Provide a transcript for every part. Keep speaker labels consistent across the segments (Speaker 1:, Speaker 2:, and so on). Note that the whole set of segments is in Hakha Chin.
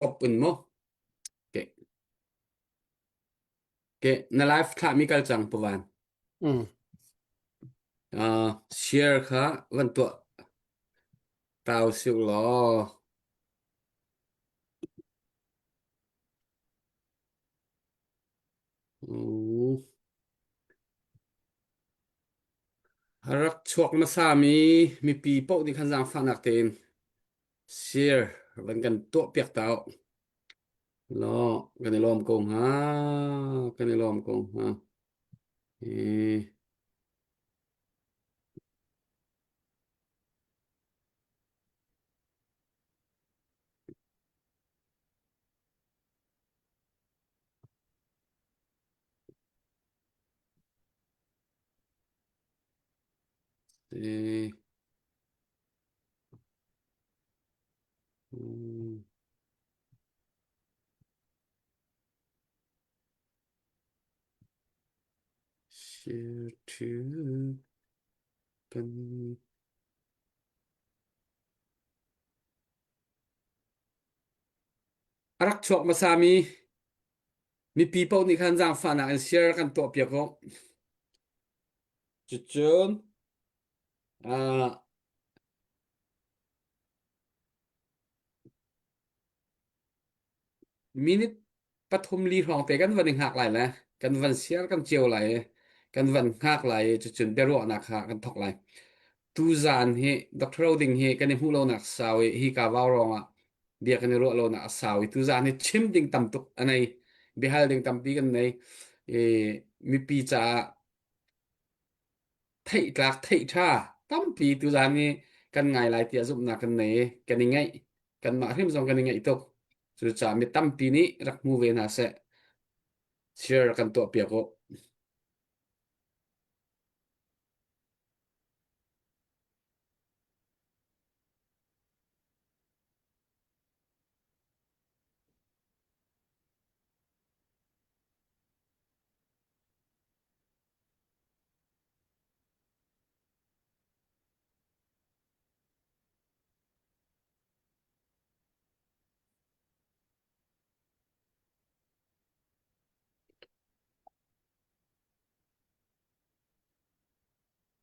Speaker 1: Op in mu. Okay. Okay. Na live thlah mi kal cang pawan.
Speaker 2: Mm.
Speaker 1: Uh, share kha van tuah tau siu law. Mm. A rak chuak hmasa mi mipi paoh nih khan zaangfahnak tein Sir, van kan tuahpiak ta u. Law, kan i lawm ko hnga. Kan i lawm ko hnga. Eh, eh, mm. Share to kan a rak chuak hmasami mipi paoh nih khan zaangfahnak in share kan tuahpiak u. Cucun uh, minute pathum li hrawng te kan van i hngak lai le kan van siar kan cio lai i kan van hngak lai i cucun biaruahnak kha kan thok lai. Tuzaan hi Dr. Roding hi kan i hmuh lonak sau i hi ka vau rong ah bia kan i ruah lonak a sau i tuzaan hi chim ding tam tuk a nei biahal ding tampi kan nei i mipi caah theihtlak theih ṭha tampi tuzaan hi kan ngai lai tiah zumhnak kan nei i kan i ngaih kanmah hrim zong kan i ngaih tuk cucaah mi tampi nih rak hmu ve hna seh share kan tuahpiak u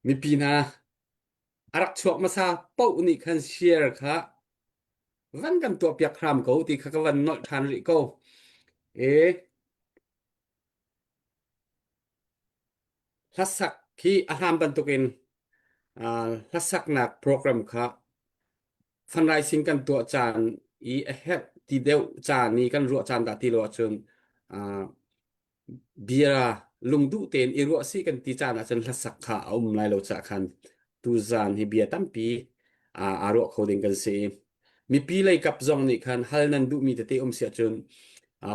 Speaker 1: Mipi hna a rak chuak hmasa paoh nih khan share kha van kan tuahpiak hram ko ti kha ka van nolh ṭhan rih ko. E Hlasak hi a hlan bantukin hlasaknak program kha fundraising kan tuah caan i a herh ti deuh caan i kan ruah caan dah ti lo ahcun bia lungduh tein i ruah si kan ti caan ahcun hlasak kha a um lai lo caah khan tuzaan hi bia tampi aa ruah kho ding kan si. Mipi lei kap zong nih khan hal nan duhmi tete um si ahcun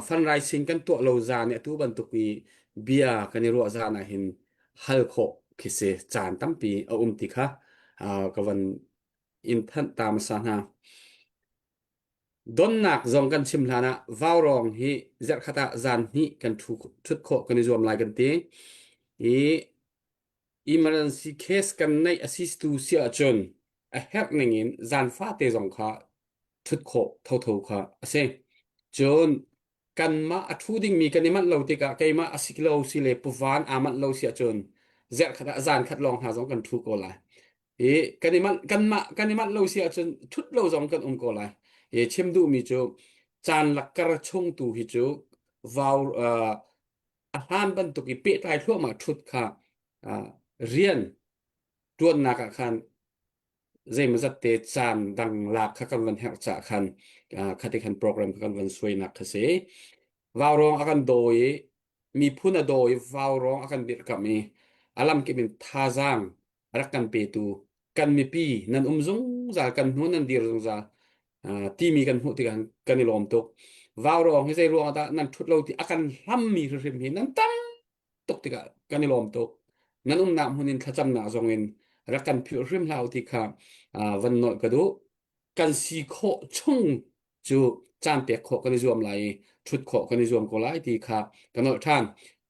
Speaker 1: fundraising kan tuah lo zaan i atu bantuk i bia kan i ruah zaan ah hin hal khawh khi si caan tampi a um ti kha ka van in thanh ta hmasa hna. Donnak zong kan chim hlan ah vaurawng hi zarhkhat ah zaan hnih kan ṭhut khawh kan i zuam lai kan ti. I emergency case kan neih a sistu si ahcun a herh ning in zan fate zong kha ṭhut khawh thotho kha a si. Cun kanmah a ṭhu dingmi kan i manh lo tikah keimah a si lo si le puvan aa manh lo si ahcun zarhkhat ah zan khat lawng hna zong kan ṭhu ko lai. I kan i manh kanmah kan i manh lo si ahcun ṭhut lo zong kan um ko lai. I chim duhmi cu caan lakkar chung tu hi cu vau uh, a hlan bantuk i pehtlai thluahmah ṭhut kha uh, rian ṭuannak ah khan zeimawzat te caan dang lak kha kan van herh caah khan uh, khati khan program kha kan van suainak kha si. Vaurawng a kan dawi i miphun a dawi i vaurawng a kan dirhkamh i a lamkip in thazaang a rak kan petu kan mipi nan um zungzal kan hnu nan dir zungzal uh, timi kan hmuh tikah kan i lawm tuk. Vaurawng hi zei ruang dah nan ṭhut lo ti a kan hlammi hrimhrim hi nan tam tuk tikah kan i lawm tuk. Nan umnak hmun in thlacamnak zong in rak kan philh hrim hlah u ti kha uh, van nolh ka duh. Kan si khawh chung cu caan pek khawh kan i zuam lai i ṭhut khawh kan i zuam ko lai ti kha ka nolh ṭhan.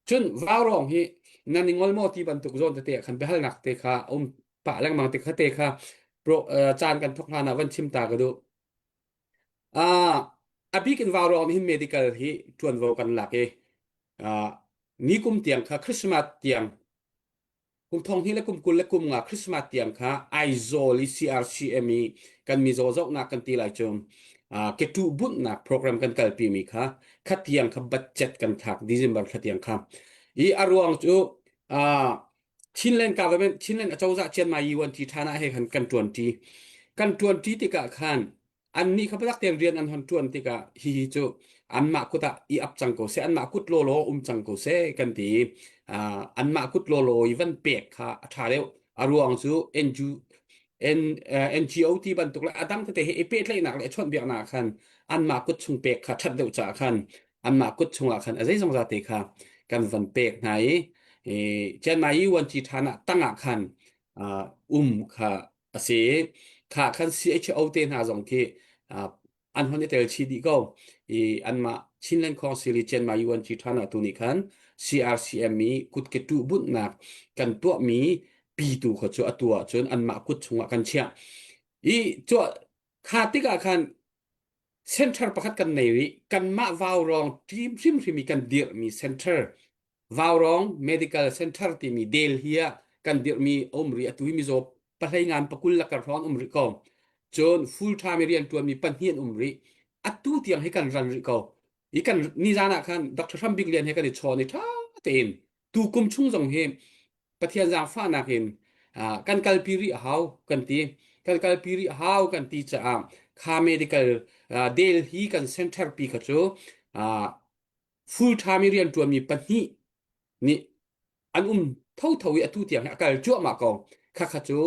Speaker 1: Cun vaurawng hi nan i ngol maw ti bantuk zawn tete ah khan biahalnak te kha a um pah lengmang te kha te kha pro, uh, caan kan thok hlan ah van chim ta ka duh. Ah. A bik in vaurawng nih hin medical hi ṭuanvo kan lak i ni kum tiang kha Christmas tiang kum thong hnih le kum 20 le kum nga Christmas tiang kha Aizawl i CRCM i kan mizaw zohnak kan ti lai cu ketuh bunhnak program kan kalpi mi kha kha tiang kha budget kan thlak December thla tiang kha i a ruang cu Chinland government Chinland acozah Chiang Mai Yuan Ti Thana he khan kan ṭuanṭi kan ṭuanṭi tikah khan annih kha biatak tein rian an hon ṭuan tikah hihi cu anmah kut ah i ap cang ko seh anmah kut lawlaw um cang ko seh kan ti i anmah kut lawlaw i van pek kha a ṭha deuh a ruang cu NGO, N, NGO ti bantuk le a dang tete he i pehtlaihnak le chawnhbiaknak ah khan anmah kut chung pek kha ṭhat deuh caah khan anmah kut chungah khan a zeizong zate kha kan van pek hna i Chiang Mai Yuan-ci ṭhan ah tangah khan um kha a si i kha khan CHO te hna zong khi an hon i tel chih dih ko i anmah Chinland Council i Chiang Mai UNG ṭhan ah tu nih khan CRCM i kutke tuh bunhnak kan tuahmi pitu kha cu atu ahcun anmah kut chungah kan chiah i cuah kha tikah khan center pakhat kan nei rih kanmah vaurawng team hrimhrim i kan dirhmi center Vaurawng Medical Center timi Delhi ah kan dirhmi a um rih. Atu hi mizaw pahlei ngan pakul le kar hrawng an um rih ko. Cun full time i rian ṭuanmi pahnih an um rih. Atu tiang hi kan ran rih ko. I kan nizan ah khan Dr. Hram Bik Lian he kan i chawn i ṭha tein tu kum chung zong hi Pathian zaangfahnak in kan kalpi rih a hau kan ti. Kan kalpi rih a hau kan ti caah kha medical Delhi kan center pi kha cu full time i rianṭuanmi pahnih nih an um thotho i atu tiang hi a kal cuahmah ko. Khakha cu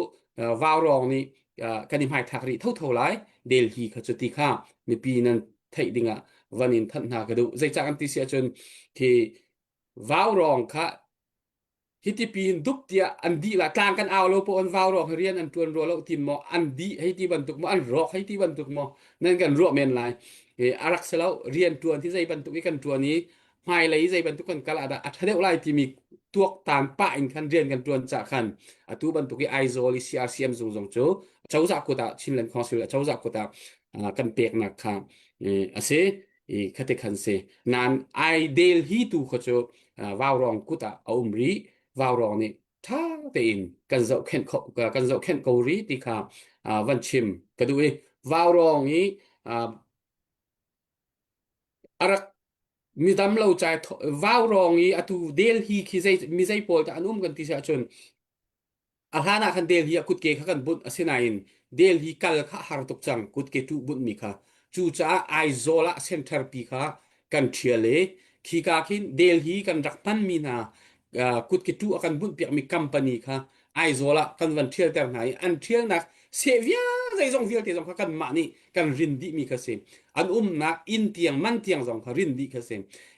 Speaker 1: vaurawng nih kan i hmaithlak rih thotho lai. Delhi kha cu ti kha mipi nan theih dingah van in thanh hna ka duh. Zeicah kan ti si ahcun khi vaurawng kha Hiti piin dup tiah an dih la tlang kan au lo po an vau rawk rian an tuan rua lo tin maw an dih hei ti bantuk maw an rawk hei ti bantuk maw nan kan ruah men lai e a rak si lo rian tuan hi zei bantuk i kan tuan i hmailei zei bantuk kan kal ah dah a ṭha deuh lai timi tuaktan pah in khan rian kan tuan cah khan atu bantuk i Aizawl i CRCM zung zong cu cozah kut ah Chinland Council cozah kut ah kan peknak kha a si i khati khan si nan ai del hi tu kha cu vaurawng kut ah a um rih vaurawng nih ṭha tein kan zohkhenh kho kan zohkhenh ko rih ti kha van chim ka duh i vaurawng i a rak midam lo chai vaurawng i atu Delhi khi zei mi zei pawl dah an um kan ti si ahcun A hlan ah khan Delhi ah kutke kha kan bunh asinain Delhi kal kha a har tuk cang kutke tuh bunhmi kha. Cucaah Aizawl ah center pi kha kan ṭhial i khika khin Delhi kan rak hmanmi hna kutke tuh a kan bunhpiakmi company kha Aizawl ah kan van ṭhialter hna i an ṭhialnak seh vial zeizong vialte zong kha kanmah nih kan rin dihmi kha si. An umnak inn tiang man tiang zong kha rin dih kha si.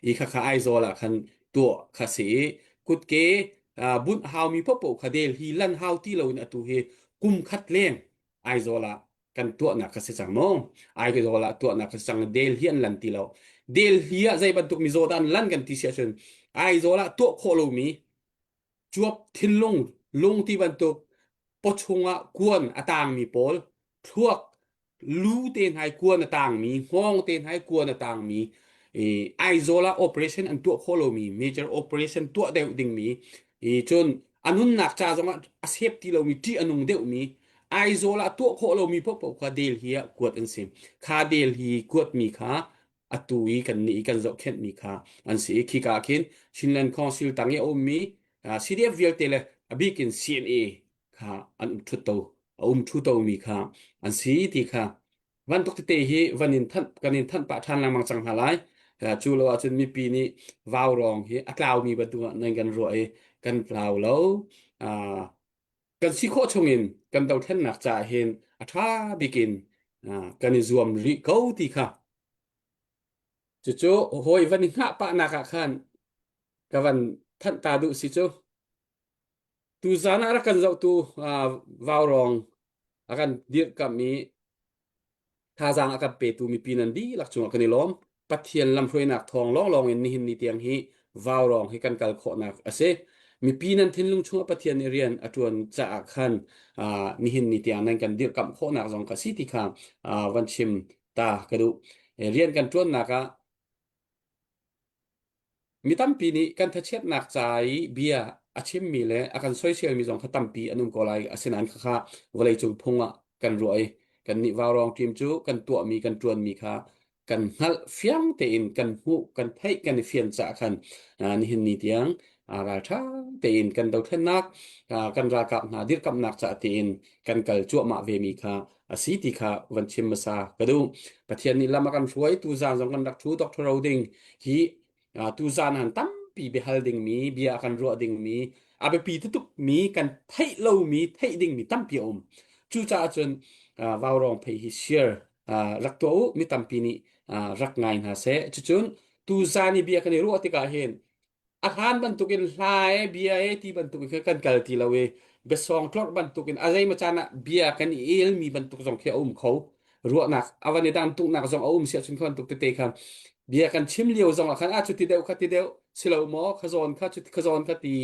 Speaker 1: I khakha Aizawl ah khan tuah kha si i kutke bunh haumi paohpaoh kha Delhi lan hau ti loin atu hi kum khat leng Aizawl ah kan tuahnak kha si cang maw? Aizawl ah tuahnak kha si cang Delhi an lan ti lo. Delhi ah zei bantuk mizaw dah an lan kan ti si ahcun Aizawl ah tuah khawh lomi cuap thinlung lung ti bantuk pawchung ah kuan a tangmi pawl thluak lu te hna i kuan a tangmi hngawng te hna i kuan a tangmi i Aizawl ah operation an tuah khawh lomi major operation tuah deuh dingmi i cun a nunnak ca zongah a sep ti lomi ṭih a nung deuhmi Aizawl ah tuah khawh lomi paohpaoh kha Delhi ah kuat an si kha Delhi kuatmi kha atu i kan nih i kan zohkhenhmi kha an si i khika ah khin Chinland Council tang i a ummi CDF vialte le a bik in CNA kha an um ṭhut to a um ṭhu tomi kha an si ti kha bantuk tete hi van in thanh kan in thanh pah ṭhan lengmang cang hna lai cu lo ahcun mipi nih vaurawng hi a tlaumi bantuk ah nan kan ruah i kan tlau lo kan si khawh chungin kan dothlennak caah hin a ṭha bik in kan i zuam rih ko ti kha cucu hawi van i hngah pahnak ah khan ka van thanh ta duh si cu tuzan ah rak kan zohtu vaurawng a kan dirhkamh i Thazaang a kan petu mipi nan dihlak cungah kan i lawm. Pathian lamhruainak thawng lawnglawng in nihin ni tiang hi vaurawng hi kan kal khawhnak a si. Mipi nan thinlung chungah Pathian nih rian a ṭuan caah khan nihin ni tiang nan kan dirhkamh khawhnak zong ka si ti kha van chim ta ka duh. Rian kan ṭuannak ah Mi tampi nih kan thachiatnak ca i bia a chimmi le a kan soiselmi zong kha tampi an um ko lai. Asinain khakha vawleicung phung ah kan ruah i kannih vaurawng team cu kan tuahmi kan ṭuanmi kha kan hngalh fiang tein kan hmuh kan theih kan i fian caah khan nihin ni tiang ralṭha tein kan dothlennak kan ralkap hna dirkamhnak caah tiin kan kal cuahmah vemi kha a si ti kha van chim hmasa ka duh. Pathian nih lam a kan hruai tuzaan zong kan rak ṭhu Dr. Ro ding hi tuzaan han tampi biahal dingmi bia a kan ruah dingmi a biapi tuk mi kan theih lomi theih dingmi tampi a um. Cucaah cun vaurawng phei hi share rak tuah u mi tampi nih rak ngai hna seh. Cucun tuzaan i bia kan i ruah tikah hin a hlan bantukin hla e bia e ti bantukin khan kan kal ti lo i biasawng tlorh bantukin a zeimaw caan ah bia kan i elmi bantuk zong khi a um kho ruahnak a van i dang tuknak zong a um si ahcun kha bantuk tete kha bia kan chim lio zong ah khan a cuti deuh kha ti deuh si lo maw kha zawn kha cuti kha zawn kha ti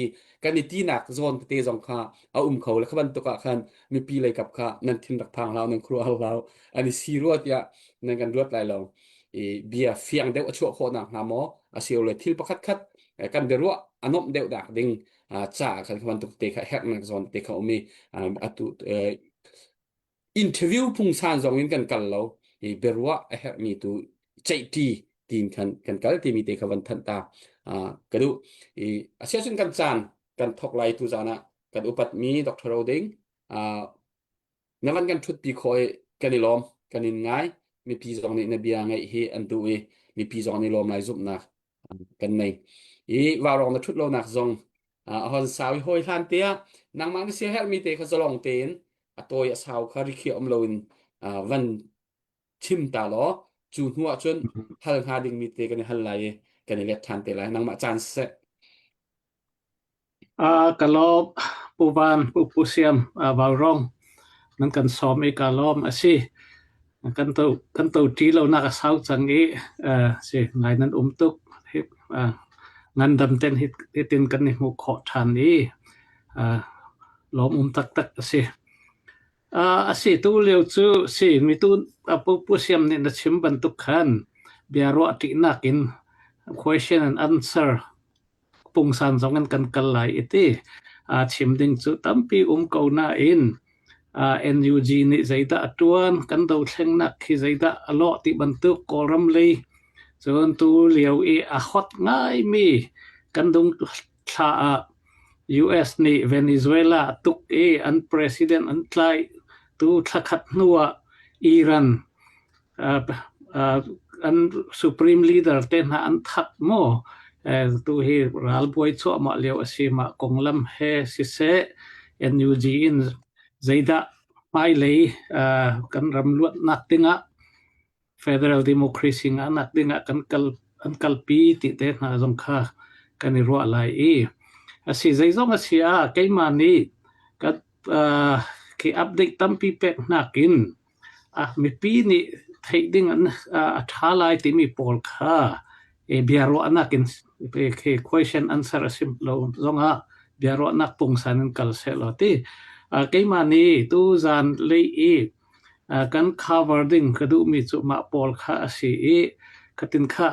Speaker 1: kan i tinak zawn tete zong kha a um kho le kha bantuk ah khan mipi lei kap kha nan thin rak phang hlah nan khuaruah hlah an i si rua tiah nan kan ruat lai lo i bia fiang deuh a chuah khawh nak hnga maw asilole thil pakhat khat kan biaruah a nuamh deuh dak ding caah khan bantuk te kha herhnak zawn te kha um i atu interview phungsan zong in kan kal lo i biaruah a herhmi tu ceihṭi tin khan kan kal timi te kha van thanh ta ka duh i asiahcun kan caan kan thok lai tu zan ah kan upatmi Dr. Roding Na van kan ṭhutpi khawh i kan i lawm, kan in ngai. Mipi zong nih na bia ngaih hi an duh i mipi zong an i lawm lai zumhnak kan nei. I vaurawng na ṭhut lonak zong a hon sau i hawi hlan te ah nangmah na siaherhmi te kha zalong tein a tawi a sau kha rikhiah um loin van chim ta law cu hnu ah cun hal hnga dingmi te kan i hal lai i kan i let ṭhan te lai. Nangmah caan siseh.
Speaker 2: Ka lawm Pu Van, Pu Pu Siam, Vaurawng nan kan sawm i ka lawm a si. Kan to kan to ṭi lonak a sau cang i si ngai nan um tuk. Hi ngandam ten hitin kan i hmuh khawh ṭhan i lawm um taktak a si. A si tu lio cu si mi tu Pu Pu Siam nih na chim bantuk khan bia ruah ṭihnak in question and answer pungsan zong in kan kal lai i ti. Chim ding cu tampi um ko nain NUG nih zeidah a ṭuan, kan dothlengnak khi zeidah a lawh ti bantuk Kawlram lei cun tu lio i a hot ngaimi kan dung thla ah US nih Venezuela a tuk i an president an tlaih. Tu thla khat hnu ah Iran an supreme leader te hna an that maw tu hi ralbuai chuahmah lio a si mah konglam he siseh NUG in zeidah hmailei kan ram luatnak dingah federal democracy ngahnak dingah kan kal an kalpi ti te hna zong kha kan i ruah lai i a si zeizong a si ah keimah nih ka khi update tampi pek nakin Mipi nih theih ding an a ṭha lai timi pawl kha biaruahnak in khi question answer a si lo zongah biaruahnak pungsan in kal sehlaw ti. Keimah nih tuzaan lei i kan cover ding ka duhmi cu mah pawl kha a si i khatin kha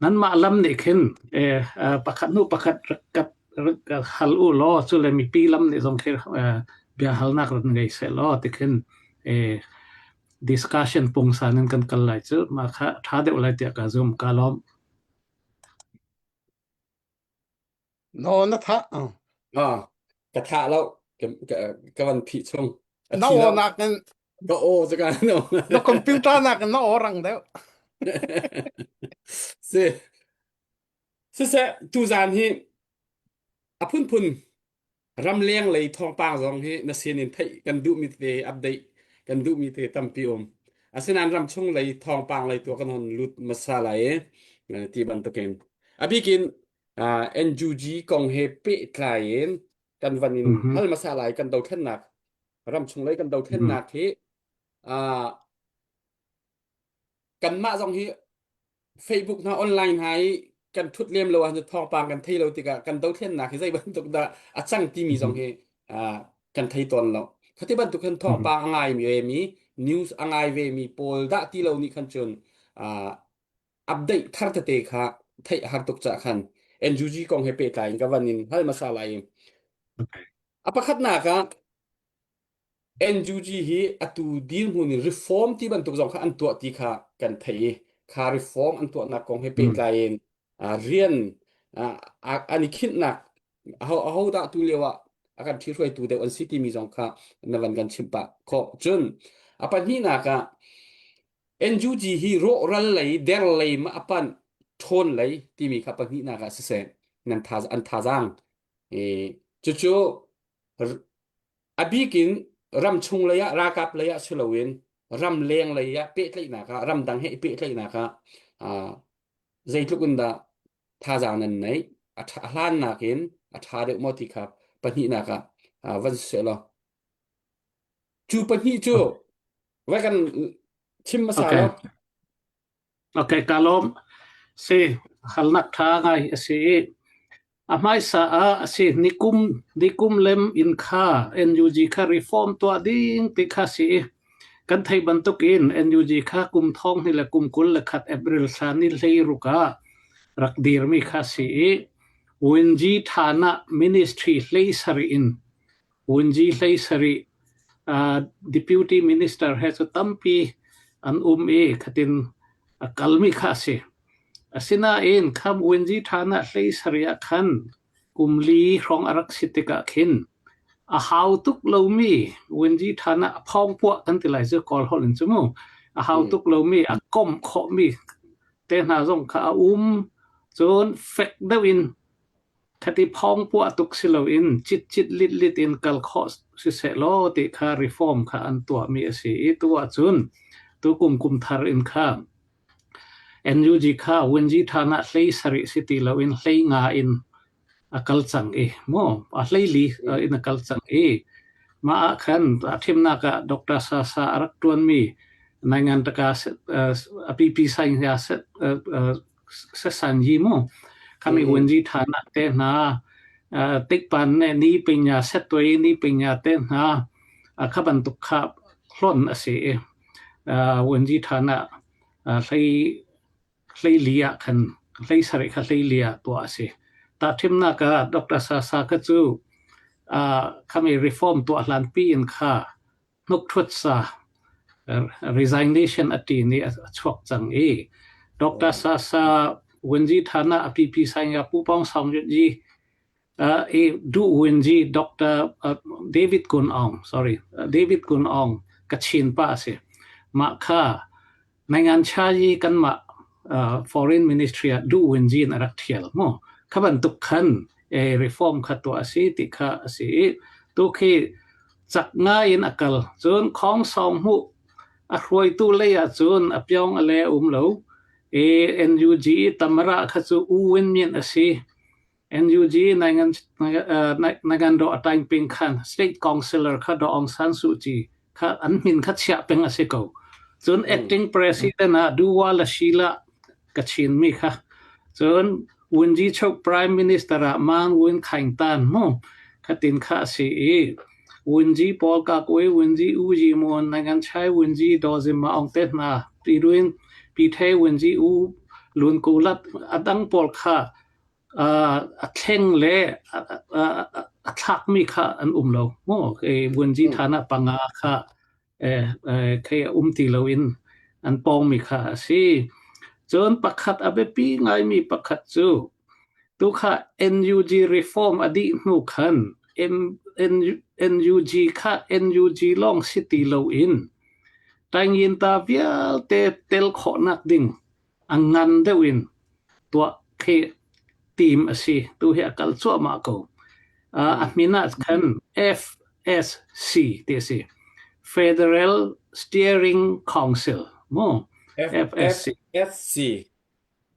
Speaker 2: nanmah lam nih khin pakhat hnu pakhat rak rak hal u law cule mipi lam nih zong khi biahalnak rak ngei sehlaw tikhin discussion pungsan in kan kal lai cu mah kha ṭha deuh lai tiah ka zum ka lawm.
Speaker 3: No na thah.
Speaker 1: Ah, ka thah lo ka ka van phih chung. A
Speaker 3: Na
Speaker 1: thi
Speaker 3: aw
Speaker 1: lo.
Speaker 3: nak in
Speaker 1: Ka aw cu ka no.
Speaker 3: na computer nak in na aw rang deuh.
Speaker 1: Si. Siseh tuzaan hi a phunphun ramleng lei thawngpang zong hi na sin in theih kan duhmi te update kan duhmi te tampi um. Asinain ramchung lei thawngpang lei tu kan hon lut hmasa lai i ti bantukin. A bikin NUG kong he pehtlai in kan van in hal hmasa lai kan dothlennak ramchung lei kan dothlennak hi kanmah zong hi Facebook hna online hna i kan thut lem lo ahcun thawngpang kan thei lo tikah kan dothlennak hi zei bantuk dah a cang timi zong hi kan thei tawn lo. Khati bantuk khan thawngpang a ngai ve mi news a ngai ve mi pawl dah ti lo nih khan cun update thar tete kha theih a har tuk cah khan NUG kong he pehtlai in ka van in hal hmasa lai. A pakhatnak ah NUG hi atu dirhmun in reform ti bantuk zong kha an tuah ti kha kan theih i kha reform an tuahnak kong he pehtlai in rian an i khinhnak aho aho dah tu lio ah a kan ṭhihruaitu deuh an si timi zong kha na van kan chimh pah khawh. Cun a pahnihnak ah NUG hi rawhral lei der lei ma a panh ṭhawn lei timi kha pahnihnak ah siseh nan tha an thazaang cucu a bik in ramchung lei ah ralkap lei ah si loin ramleng lei ah pehtlaihnak ah ramdang he i pehtlaihnak ah zeitluk in dah thazaang nan neih a hlannak in a ṭha deuh maw ti kha pahnihnak ah van siseh law cu pahnih cu vai kan chim hmasa
Speaker 2: Okay.
Speaker 1: law
Speaker 2: Okay, ka lawm. Si, halnak ṭha ngai a si i a hmaisa ah a si nikum nikum lem in kha NUG kha reform tuah ding ti kha si i kan thei bantukin NUG kha kum thong ni le kum 21 April thla ni hlei ruk ah rak dirmi kha si i Winji Thana Ministry hlei sarih in Vunzi 17 Deputy Minister he cu tampi an um i khatin a kalmi kha a si. Asinain kham Vunzi ṭhan ah 17 ah khan kum li hrawng a rak si tikah khin a hau tuk lomi Vunzi ṭhan ah a phawng puah kan ti lai cu Kawl holh in cu mu. A hau tuk lomi a komh khawhmi te hna zong kha a um. Cun fek deuh in Khati phawng puah tuk si loin citcit litlit in kal khawh siseh law ti kha reform kha an tuahmi a si i tu ahcun tukum kum thar in kha NUG kha Winzi ṭhan ah 17 si ti loin 15 in a kal cang i mu a 14 in a kal cang i mah ah khan a thimnak ah Dr. Sasa a rak ṭuanmi Naingantaka a pipi saing Sasanyi mu khami wenji thana te hna tikpan ne ni pinya setoi ni pinya te hna kha bantuk kha hlon a si i wenji thana hlei hlei li ah khan hlei sarih kha hlei li ah tuah a si ta thimnak ah Dr. Sasa kha cu khami reform tuah hlan pi in kha hnukṭhut sa resignation a ṭin i a chuak cang i Dr. Sasa Wenji Thana a pipi Saing Pu Pawng Saung Yi i Du Wenji Dr. David Kun Aung sorry David Kun Aung Kachin pa a si. Mah kha Naingan cha i kanmah Foreign Ministry ah Du Wenji in a rak ṭhial mu. Kha bantuk khan reform kha tuah a si ti kha a si i tu khi cak ngai in a kal. Cun khawng sawng hmuh a hruaitu lei ah cun a pyong a le um lo. I NUG tamara kha cu U Win Myint a si. NUG Nagan do a taing ping khan State Councilor kha Daw Aung San Suu Kyi kha an min kha chiah peng a si ko. Cun acting president ah Duwa la Shila Kachin mi kha cun Wunji Chok Prime Minister ah Mang Win Khaing Tan mu khatin kha a si i Wunji Paul Kakwe Wunji U Yi Mon Nangan Chai Wunji Daw Zim Ma Aung te hna pi ruin pi the Wunji U Lun Ku Lat adang pawl kha a thleng le a thlakmi kha an um lo maw? Vunzi than ah panga kha khi a um ti loin an pawngmi kha a si. Cun pakhat a biapi ngaimi pakhat cu tu kha NUG reform a dih hnu khan NUG kha NUG lawng si ti loin Taingyinta vialte tel khawhnak ding a ngan deuh in tuah khi team a si. Tu hi a kal cuahmah ko. A min ah khan FSC ti a si. Federal Steering Council. Mu? FSC.
Speaker 1: FSC.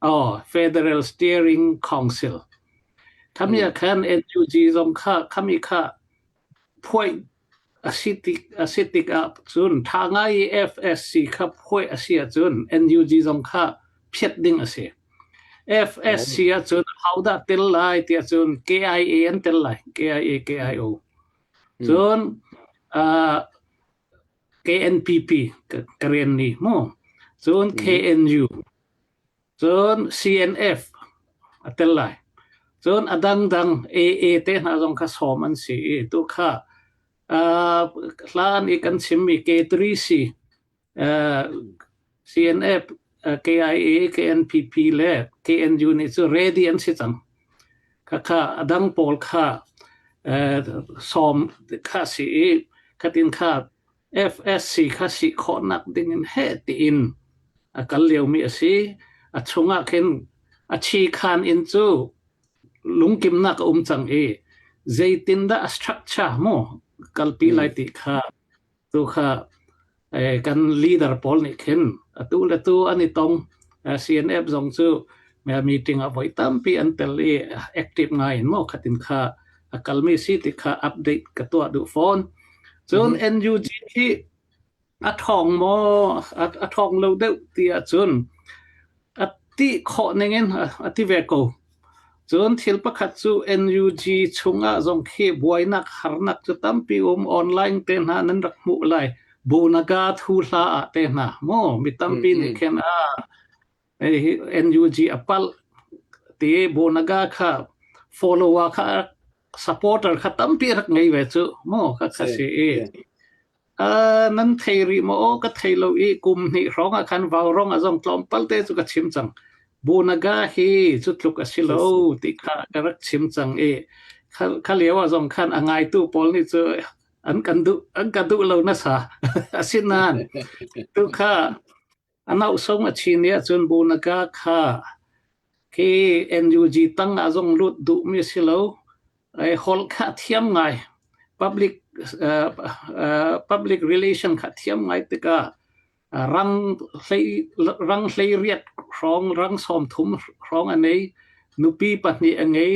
Speaker 2: Oh, Federal Steering Council. Khami ah khan NUG zong kha khami kha phuai A si tikah cun ṭha ngai i FSC kha phuai a si ahcun NUG zong kha phiat ding a si. FSC ahcun ahodah tel lai tiah cun KIA an tel lai. KIA, KIO. Cun uh, KNPP ka rian ni mu. Cun KNU, cun CNF a tel lai. Cun a dangdang AA te hna zong kha sawm an si i tu kha hlan i kan chimmi K3C CNF, KIA, KNPP le KNU nih cu ready an si cang. Khakha a dang pawl kha sawm kha si i khatin kha FSC kha si khawhnak ding in heh tiin a kal liomi a si. A chungah khin a chi khan in cu lungkimnak a um cang i zeitindah a structure mu kalpi lai ti kha Tu kha kan leader pawl nih khin atu le tu an i tong. CNF zong cu meeting ah voi tampi an tel i active ngai in maw khatin kha a kalmi si ti kha update ka tuah duh fawn. Cun NUG hi a ṭhawng maw a ṭhawng lo deuh ti ahcun A ti khawh ningin a ti ve ko. Cun thil pakhat cu NUG chungah zong khi buainak harnak cu tampi um online te hna nan rak hmuh lai. Bunaga thu hla ah te hna maw mi tampi nih khin a NUG a palh ti Bunaga kha follower kha supporter kha tampi rak ngei ve cu maw kha kha si i Nan thei rih maw? Aw ka thei lo i kum hnih hrawng ah khan vaurawng a zong tlawmpal te cu ka chim cang. Bunaga hi cu tluk a si lo ti kha ka rak chim cang i kha lio ah zong khan a ngaitu pawl nih cu an kan duh an ka duh lo nasa. Asinain tu kha A nauhsong a chin i ahcun Bunaga kha khi NUG tang ah zong lut duhmi a si lo. Holh kha a thiam ngai. Public, uh, uh, public relation kha thiam ngai tikah rang hlei rang hlei riat hrawng rang sawm thum hrawng a nei nupi pahnih a ngei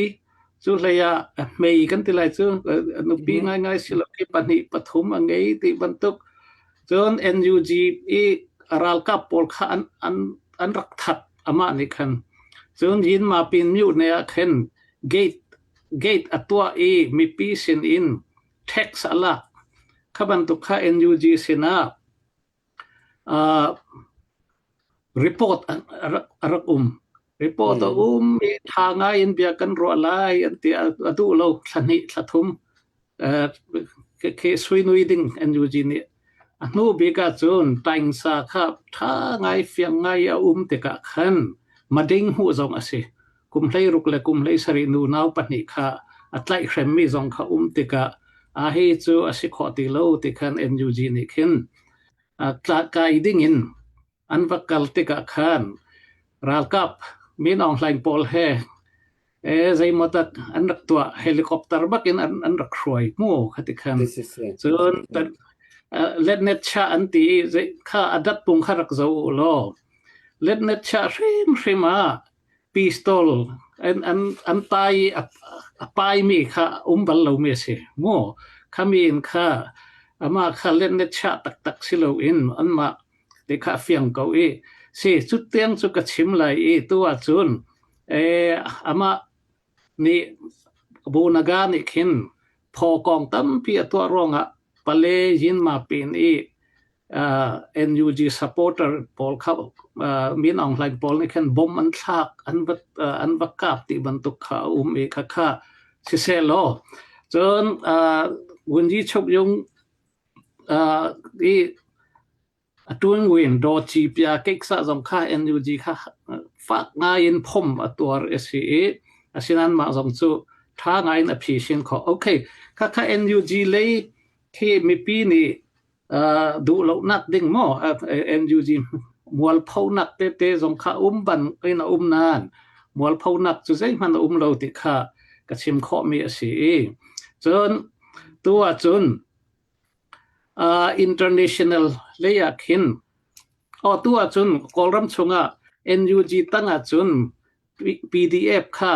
Speaker 2: cu hlei ah hmei kan ti lai cu nupi ngaingai si lo khi pahnih pathum a ngei ti bantuk Cun NUG i a ralkap pawl kha an, an, an rak that amah nih khan. Cun Yinmapin myone ah khin gate, gate a tuah i mipi sin in tax a lak. Kha bantuk kha NUG sinah uh, report a rak, a rak um. Report a um i ṭha ngai in bia kan ruah lai an ti a duh lo thla hnih thla thum khi suinui ding NUG nih a hnu bik ahcun taingsa kha ṭha ngai fiang ngai a um tikah khan mading hmuh zong a si. Kum 16 le kum 17 nunau pahnih kha a tlaihhremmi zong kha um tikah a hi cu a si khawh ti lo ti khan NUG nih khin kai ding in An va kal tikah khan ralkap Min Aung Hlaing pawl he zeimaw dah an rak tuah helicopter bak in an, an rak hruai mu khati khan cun letnet cha an ti i kha a dat pung kha rak zo u law letnet cha hrimhrim ah pistol an an an tai a pai mi kha um bal lo mi a si mu khami in kha ama kha letnet cha taktak si lo in anmah Ti kha a fiang ko i si cu tiang cu ka chim lai i tu ahcun amah nih Bunaga nih khin phaw kong tampi a tuah ruangah Pale Yinmapin i NUG supporter pawl kha Min Aung Hlaing pawl nih khan bom an thlak an va an va kap ti bantuk kha a um i kha kha siseh law cun Wunji Chuk Yung I a ṭuanguin dawci pia keksa zong kha NUG kha fak ngai in phom a tuar a si i asinain mah zong cu ṭha ngai in a phisin khawh. Okay, khakha NUG lei khi mipi nih duh lonak ding maw NUG mualphonak tete zong kha um ban in a um nain mualphonak cu zeihmanh a um lo ti kha ka chim khawhmi a si i cun tu ahcun International lei ah khin tu ahcun Kawlram chungah NUG tang ahcun PDF kha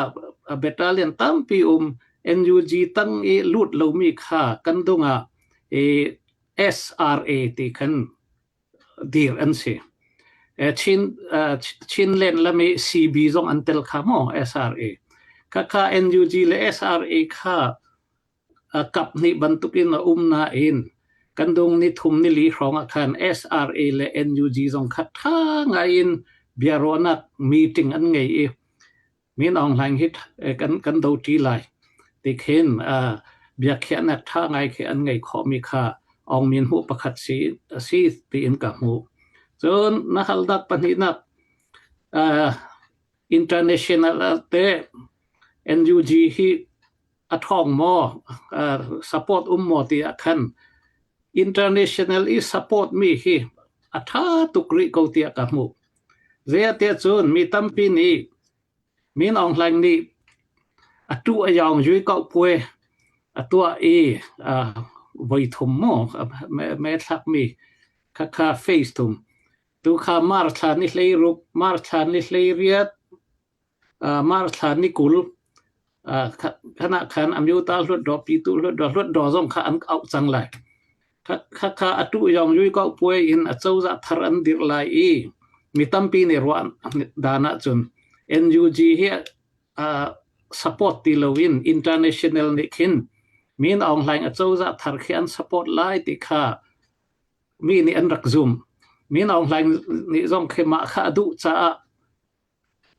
Speaker 2: battalion tampi um NUG tang i lut lomi kha kan dung ah SRA ti khan dir an si. Chin Chinland lam i CB zong an tel kha maw SRA. Khakha NUG le SRA kha Kap hnih bantukin a um nain. Kan dung ni thum ni li hrawng ah khan SRA le NUG zong kha ṭha ngai in biaruahnak meeting an ngei i Min Aung Hlaing hi kan kan do ṭi lai ti khin biakhiahnak ṭha ngai khi an ngei khawhmi kha Aung Min hmuh pakhat si a si tiin ka hmuh. Cun na halnak pahnihnak international te NUG hi a ṭhawng maw support um maw ti ah khan international i support mi hi a ṭha tuk rih ko tiah ka hmuh. Zeitiah cun mi tampi nih Min Aung Hlaing nih a tuh a yaung yui kau pue a tuah i voi thum maw me thlakmi khakha face thum tu kha mar thla ni hlei ruk mar thla ni hlei riat mar thla ni 20 khana khan amyuta hluatdaw pitu hluatdaw hluatdaw zong kha an auh cang lai. Khakha atu yong yui ko puai in a cozah thar an dirh lai i mi tampi nih ruah dan ahcun NUG hi support ti loin international nih khin Min Aung Hlaing a cozah thar khi an support lai ti kha mi nih an rak zumh. Min Aung Hlaing nih zong khi mah kha a duh caah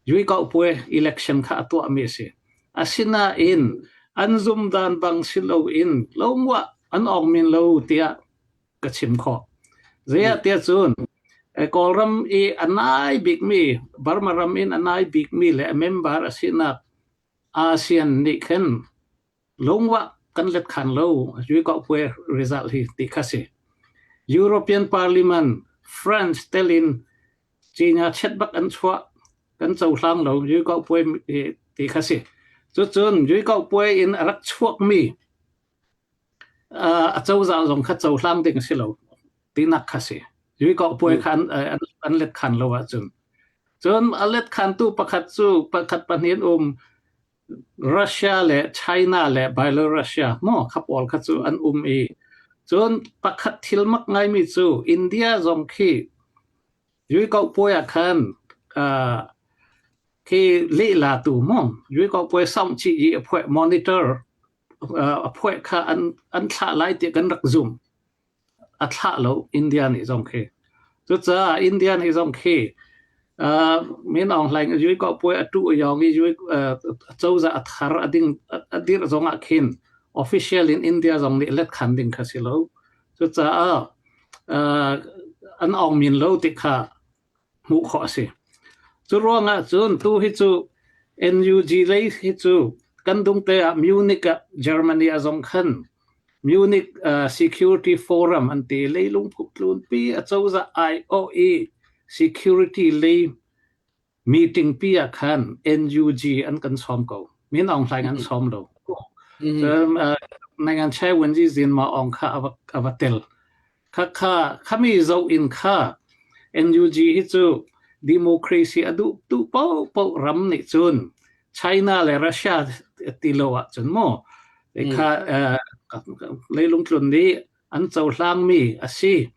Speaker 2: Yuikauhpuai election kha a tuahmi a si. Asinain an zumdan bang si loin lomua an awng men lo tiah ka chim khawh. Zeiah cun Kawlram i a nai bikmi Burma ram in a nai bikmi le a member a sinak ASEAN nih khin lungwah kan let khan lo Yuikauhpuai result hi ti kha si. European Parliament France telin Cinya chet bak an chuah kan cohlang lo Yuikauhpuai ti kha si. Cucun Yuikauhpuai in a rak chuakmi a cozah zong kha cohlang ding a si lo tinak kha si. Yuikauhpuai kha an, an, an let khan lo ahcun. Cun a let khantu pakhat cu pakhat pahnih an um Russia le China le Belarusia maw kha pawl kha cu an um i cun pakhat thil mak ngaimi cu India zong khi Yuikauhpuai ah khan uh, khi lehla tu maw Yuikauhpuai song chi i a phuai monitor uh, a phuai kha an an thlah lai ti kan rak zum a thlah lo India nih zong khi. Cucaah India nih zong khi uh, Min Aung Hlaing a yui ko puai a tu yong i yui uh, cozah a thar a ding a dir zong ah khin official in India zong nih let khan ding kha si lo. Cucaah uh, an aung min lo ti kha hmuh khawh a si. Cu ruangah cun tu hi cu NUG lei hi cu kan dungte ah Munich ah Germany ah zong khan Munich uh, Security Forum an ti leilung tlunpi a cozah aiawh i security lei meeting pi ah khan NUG an kan sawm ko. Min Aung Hlaing an sawm lo. Cun uh, nangan Chai Wenji Zin Ma Aung kha ava ava tel. Khakha khami zoh in kha NUG hi cu democracy a duh tu paohpaoh ram nih cun China le Russia ti lo ahcun maw kha leilung tlun nih an cohlangmi a si.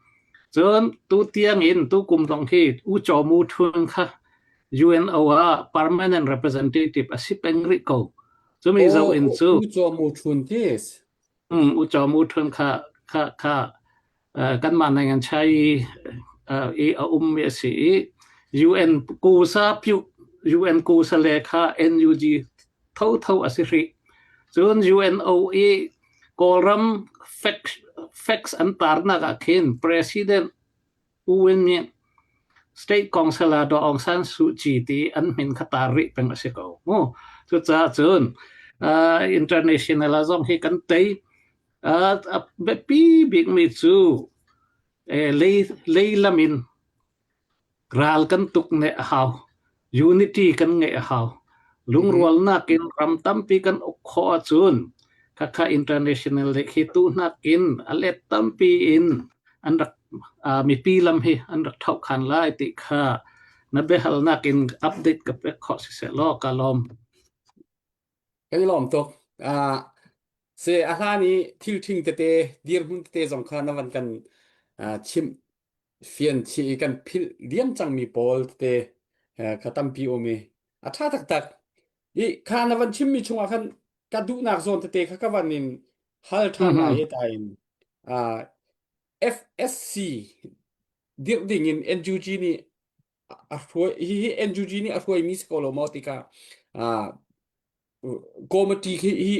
Speaker 2: Cun tu tiang in tu kum zong hi U Chaw Mu Thun kha UNO ah permanent representative a si peng rih ko. Cumi zoh in cu
Speaker 1: U Chaw Mu Thun tis.
Speaker 2: U Chaw Mu Thun kha kha kha kanmah nang chai i a ummi a si i UN kusa pyu UN kusa le kha NUG thotho a si hrih. Cun UNO i Kawlram facts an tarnak ah khin President U Win Myint State Council ah Daw Aung San Suu Kyi ti an min kha tar rih peng a si ko. Mu. Cucaah cun uh, international ah zong hi kan tei. Uh, a biapi bikmi cu eh, lei, lei lam in Ral kan tuk ne a hau. Unity kan ngeih a hau. Lungrualnak in ram tampi kan uk khawh ahcun khakha international le khi tuhnak in a let tampi in an rak uh, mipi lam hi an rak thohkhan lai ti kha na biahalnak in update ka pek khawh siseh law ka lawm.
Speaker 1: Kan i lawm tuk. Uh, se a hlan i thil ṭhing tete dirhmun tete zong kha na van kan uh, chimh fian chih i kan philh diam cangmi pawl tete kha tampi um i a ṭha taktak. I kha na van chimmi chungah khan ka duhnak zawn tete kha ka van in hal ṭhan lai i ta in. FSC dirh ding in NUG nih a hruai hi NUG nih a hruaimi si ko lo maw tikah committee khi hi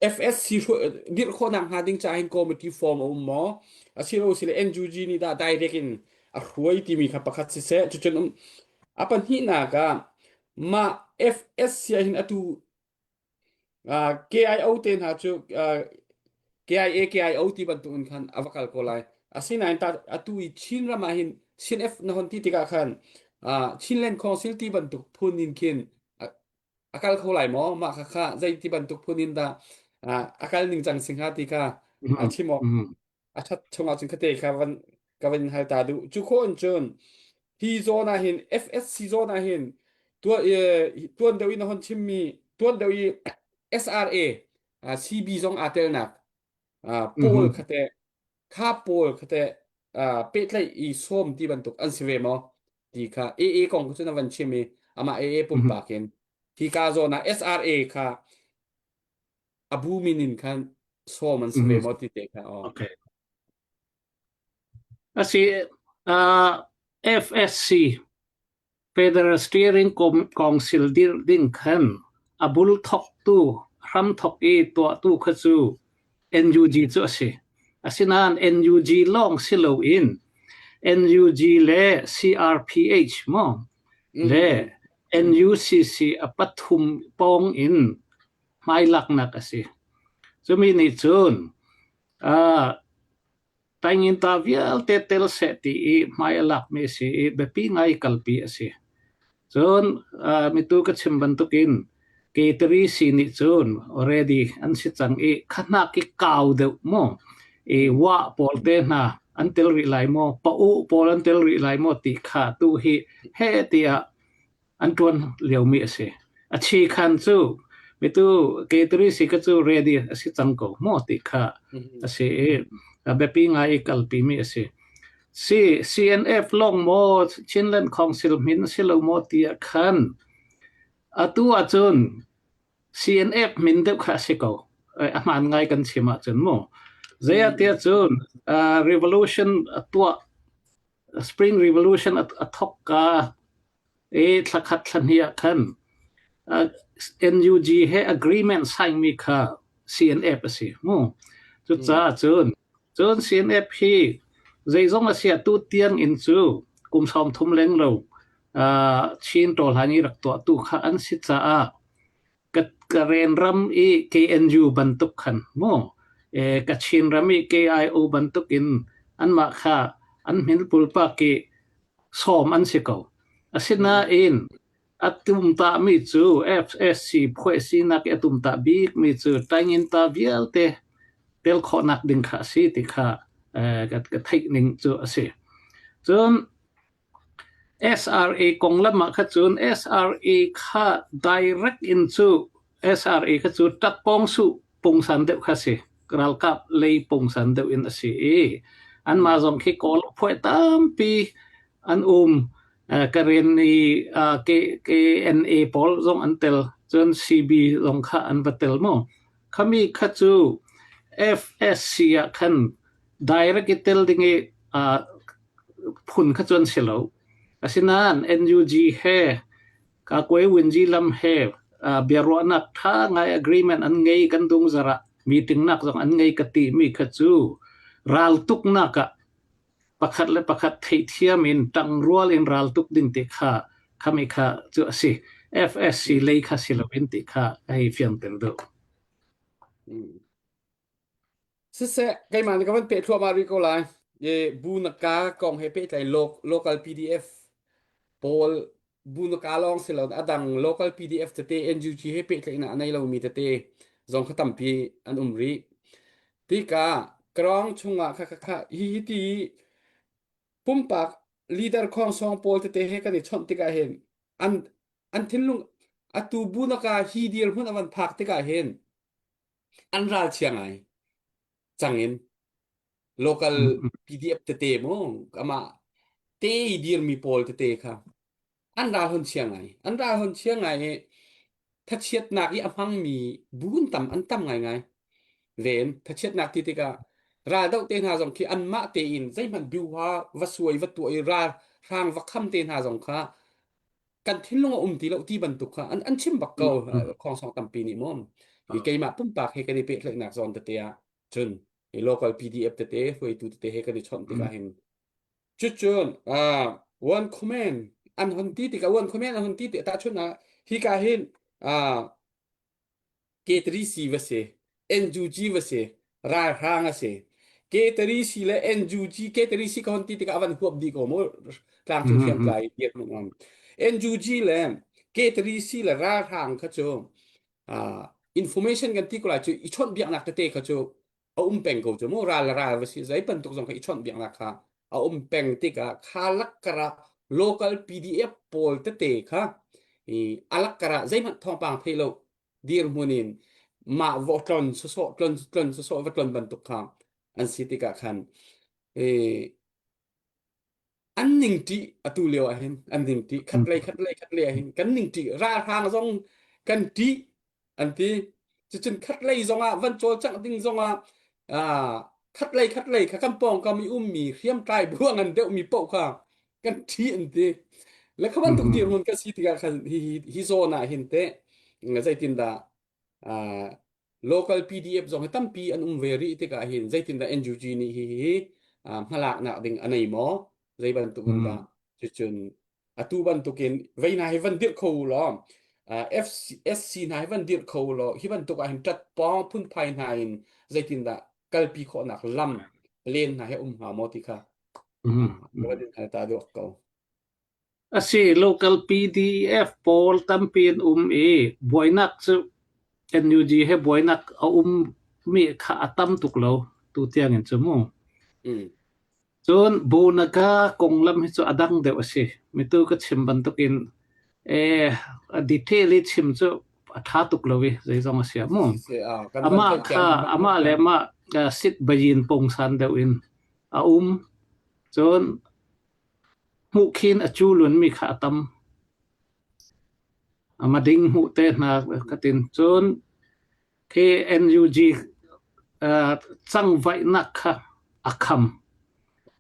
Speaker 1: FSC dirh khawhnak hnga ding caah hin committee form a um maw asilo sile NUG nih dah direct in a hruai timi kha pakhat siseh cucun um a pahnihnak ah mah FSC ah hin atu KIO te hna cu KIA KIO ti bantuk in khan a va kal ko lai. Asinain ta atu i Chin ram ah hin Chin F na hon ti tikah khan Chinland Council ti bantuk phun in khin a kal kho lai maw? Mah kha kha zei ti bantuk phun in dah a kal ning cang si hnga ti kha chim awk a ṭhat chungah cun khate kha van ka van hal ta duh. Cu khawh in cun hi zawn ah hin FSC zawn ah hin tuan deuh in a hon chimmi tuan deuh i SRA CB zong aa telnak pawl khate kha pawl khate pehtlaih i sawm ti bantuk an si ve maw ti kha AA kong cu na van chim i amah AA pumpak in hi ka zawn ah SRA kha a bu min in khan sawm an si ve maw ti te kha aw.
Speaker 2: Okay. Asi uh, FSC Federal Steering Council dir ding khan a bul thok tu hram thok i tuah tu kha cu NUG cu a si. Asinain NUG lawng si loin NUG le CRPH maw le NUCC a pathum pawng in hmailaknak a si. Cumi nih cun uh, Taingyinta vialte tel seh ti i hmai a lakmi a si i biapi ngai kalpi a si. Cun uh, mitu ka chim bantukin K3 si nih cun already an si cang i khahnak i kau deuh mu i wa pawl te hna an tel rih lai maw pa u pawl an tel rih lai maw ti kha tu hi he tiah an ṭuan liomi a si. A chi khan cu mitu K3 si ka cu ready a si cang ko maw ti kha a si i a biapi ngai i kalpimi a si. Si CNF lawng maw Chinland Council min si lo maw ti ah khan atu ahcun CNF min deuh kha a si ko. A hmaan ngai kan chim ahcun mu. Zei ah tiah cun revolution a tuah Spring Revolution a thok ka i thlakhat thlahnih ah khan NUG he agreement sign mi kha CNF a si mu. Cucaah cun cun CNF hi zeizong a si ah tu tiang in cu kum 30 leng lo Chin ṭawlhan i rak tuahtu kha an si caah Karen ram i KNU bantuk khan mu Kachin ram i KIO bantuk in anmah kha an hmin pulpak i sawm an si ko. Asinain a tumtahmi cu FSC phuah sinak i a tumtah bikmi cu Tainginta vialte tel khawhnak ding kha a si ti kha ka theih ning cu a si. Cun SRA konglam ah kha cun SRA kha direct in cu SRA kha cu ṭakpawng suh pungsan deuh kha si. Ralkap lei pungsan deuh in a si i anmah zong khi Kawl phuai tampi an um. Karen i KNA pawl zong an tel. Cun CB zong kha an va tel mu. Khami kha cu FSC ah khan direct i tel ding i phun kha cu an si lo. Asinain NUG he Kakuai Winzi lam he biaruahnak ṭha ngai agreement an ngei kan dungzar ah meeting nak zong an ngei ka ti mi kha cu raltuknak ah pakhat le pakhat theihthiam in ṭangrual in raltuk ding ti kha khami kha cu a si. FSC lei kha si loin ti kha ka hei fianter duh.
Speaker 1: Siseh, keimah nih ka van peh thluahmah rih ko lai. I bu na ka kong he pehtlai local PDF pawl bu na ka lawng si lo a dang local PDF tete NUG he pehtlaihnak a nei lomi tete zong kha tampi an um rih. Tikah Karong chungah kha kha kha hi hi ti pumpak leader khongsong pawl tete he kan i chawnh tikah hin an an thinlung atu bu na ka hi dirhmun a van phak tikah hin an ralchia ngai cang in local PDF tete mu amah te i dirmi pawl tete kha an ral hon chia ngai an ral hon chia ngai i thachiatnak i a hmangmi bu an tam an tam ngai ngai ven thachiatnak ti tikah. Raldoh te hna zong khi anmah tein zeihmanh biuha va suai va tuah i ral hrang va kham te hna zong kha kan thinlung a um ti lo ti bantuk kha an an chim bak ko khongsong tampi nih mom hi keimah pumpak he kan i pehtlaihnak zawn tete ah cun hi local PDF tete hruaitu tete he kan i chawnh tikah hin cucun one comment an hon ti tikah one comment an hon ti tikah tahchun ah hika hin K3C va si, NUG va si, ralhrang a si. K3C le NUG, K3C ka hon ti tikah a van huap dih ko mu tlangcung hriamtlai dirhmun um. NUG le K3C le ralhrang kha cu uh, information kan ti ko lai cu i chawnh biaknak tete kha cu a um peng ko cu mu ral le ral va si zei bantuk zong kha i chawnh biaknak kha a um peng tikah kha lakkara local PDF pawl tete kha i alakkara zeihmanh thawngpang thei lo dirhmun in mah va tlon sawsawh tlon tlon sawsawh va tlon bantuk kha an si tikah khan e, an ningṭih atu lio ah hin an ningṭih khatlei khatlei khatlei ah hin kan ningṭih ralhrang zong kan ṭih an ti cucun khatlei zongah van cawlcangh ding zongah ah khatlei khatlei kha kan pawngkam i ummi hriamtlai bu a ngan deuhmi paoh kha kan ṭih an ti le kha bantuk dirhmun kan si tikah khan hi hi hi zawn ah hin teh zeitindah ah local PDF zong hi tampi an um ve rih tikah hin zeitindah NUG nih hi hi hmalaknak ding a nei maw zei bantuk in dah cucun atu bantukin vei hna hi van dirh kho u law FC, SC hna hi van dirh kho u law hi bantuk ah hin ṭat pawng phunphai hna in zeitindah kalpi khawhnak lam len hna hi um hnga maw ti kha ka van in ta duak ko
Speaker 2: A si, local PDF pawl tampi an um i buainak cu NUG he buainak a ummi kha a tam tuk lo tutiang in cu mu. Cun Bonaga konglam hi cu a dang deuh a si. Mitu ka chim bantukin eh, a detail i chim cu a ṭha tuk lo i zeizong a si ah mu. Amah kha amah le amah sit bayin pungsan deuh in a um. Cun Hmuhkhin a culunmi kha a tam. Mading hmuh te hna ka tin. Cun khi NUG uh, cangvaihnak kha a kham.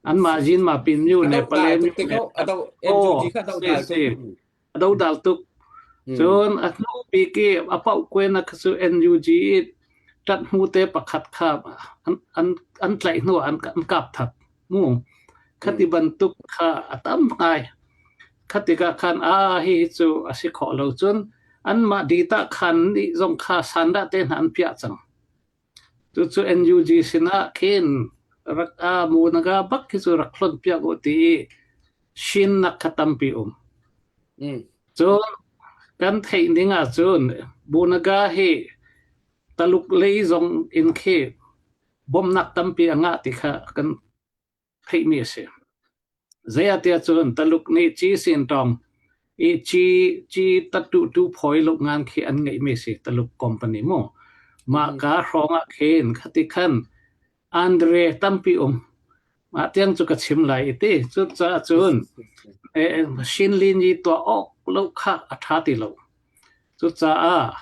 Speaker 2: Anmah Jinma Pin Myu ne Pale Myu ne
Speaker 1: Oh, si,
Speaker 2: si. A dodal tuk. Cun a hnu bik i a pauhkuainak kha cu NUG i ṭathmu te pakhat kha an, an, an tlaih hnu ah an, an kap that. Mu. Khati bantuk kha a tam ngai. Khatikah khan a hi cu a si khawh lo cun anmah dita khan nih zong kha sandah te hna an piah cang. Cucu NUG sinah khin rak a munaga bak khi cu rak hlonh piak u ti i sinnak kha tampi um. Cun kan theih ning ahcun Bunaga hi Taluk lei zong in khi bawmhnak tampi a ngah ti kha kan theihmi a si. Zeiahtiah cun Taluk nih ci sintawng i ci ci tattuhtu phawi luk ngan khi an ngeihmi a si Taluk company mu. Mah ka hrawng ah khin khati khan Andre tampi um. Mah tiang cu ka chim lai i ti. Cucaah cun Shinlin i tuah awk lo kha a ṭha ti lo. Cucaah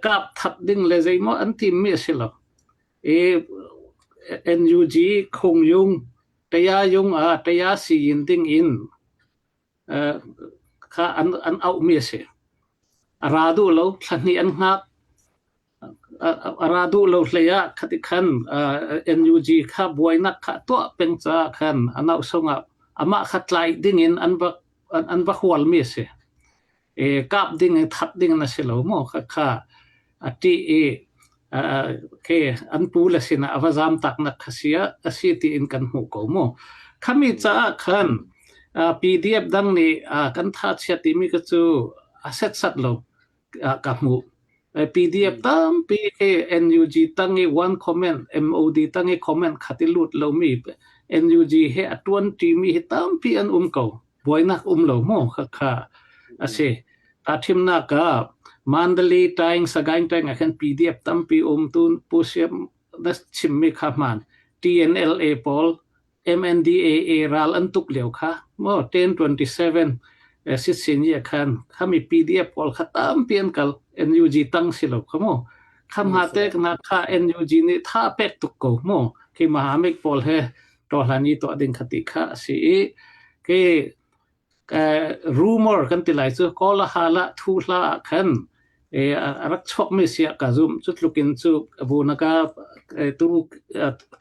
Speaker 2: kap that ding le zeimaw an timmi a si lo. I NUG Khungyung Tayayung ah Taya siyin ding in kha an an auhmi a si. A ra duh lo thla hnih an hngak. A ra duh lo hlei ah khati khan NUG kha buainak kha tuah peng caah khan a nauhsung ah amah kha tlaih ding in an va an va hualmi a si. I kap ding i that ding na si lo maw khakha a ṭih i khi an pu le sinah a va zam taknak kha si a si tiin kan hmuh ko mu. Khami caah khan PDF dang nih kan tha chia timi ka cu a setsat lo ka hmuh. PDF tampi khi NUG tang i one comment MOD tang i comment khat i lut lomi NUG he a ṭuan ṭimi hi tampi an um ko. Buainak um lo maw khakha a si. Tahthimnak ah Mandalay Taing Sagaing Taing ah khan PDF tampi um tun Pu Siam na chimmi kha hmaan. TNLA pawl MNDAA ral an tuk lio kha maw 1027 sitsin ye khan khami PDF pawl kha tampi an kal NUG tang si lo kha mu. Kham ha te na kha NUG nih tha pek tuk ko mu. Khi Mahamik pawl he tohlan i tuah ding khati kha a si i khi rumor kan ti lai cu kawlahala thu hla ah khan a rak chuakmi sia ka zum cu tlukin cu bu naka tu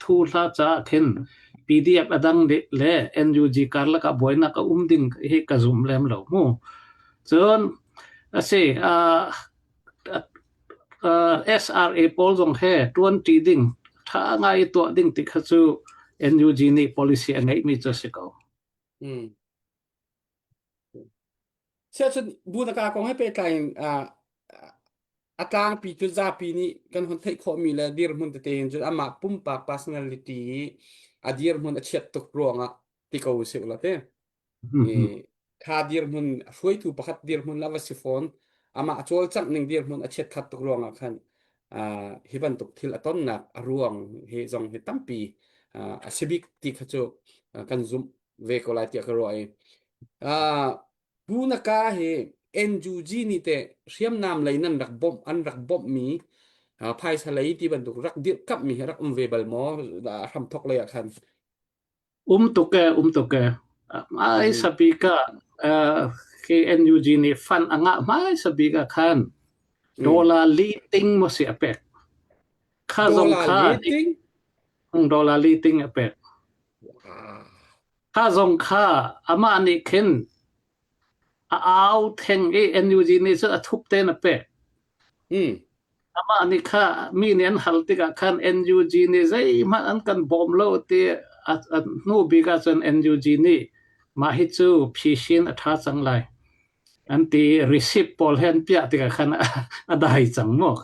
Speaker 2: thu hla ca khin PDF adang le NUG karlak ah buainak a um ding hi ka zum lem lo mu cun asi SRA pawl zong he ṭuanṭi ding ṭha ngai tuah ding ti kha cu NUG nih policy a ngeihmi cu a si ko.
Speaker 1: Mm. Siahcun bunaka kong he pehtlai in a tlangpi cu zapi nih kan hun theih khawhmi le dirhmun tete in cun amah pumpak personality i a dirhmun a chiat tuk ruangah ti ko usih la te. Kha dirhmun hruaitu pakhat dirhmun la va si fawn amah a cawlcangh ning dirhmun a chiat khat tuk ruangah khan hi bantuk thil a tonnak a ruang hi zong hi tampi a si bik ti kha cu kan zumh ve ko lai tiah ka ruah i Punaka hi NUG nih teh hriamnam lei nan rak bawmh an rak bawmhmi phaisa lei ti bantuk rak dirhkamhmi hi rak um ve bal maw hramthok lei ah khan
Speaker 2: Um tuk e, um tuk e. Hmaisa bik ah khi NUG nih fund a ngah hmaisa bik ah khan dollar li ting maw si a pek. Kha zong
Speaker 1: Dollar
Speaker 2: kha
Speaker 1: li ting?
Speaker 2: Dollar li ting a pek. Kha zong kha amah nih khin a au theng i NUG nih cun a thup tein a pek. Amah nih kha mi nih an hal tikah khan NUG nih zeihmanh an kan bawm lo ti a hnu bik ahcun NUG nih mah hi cu phisin a ṭha cang lai an ti receipt pawl he an piah tikah khan a dai cang maw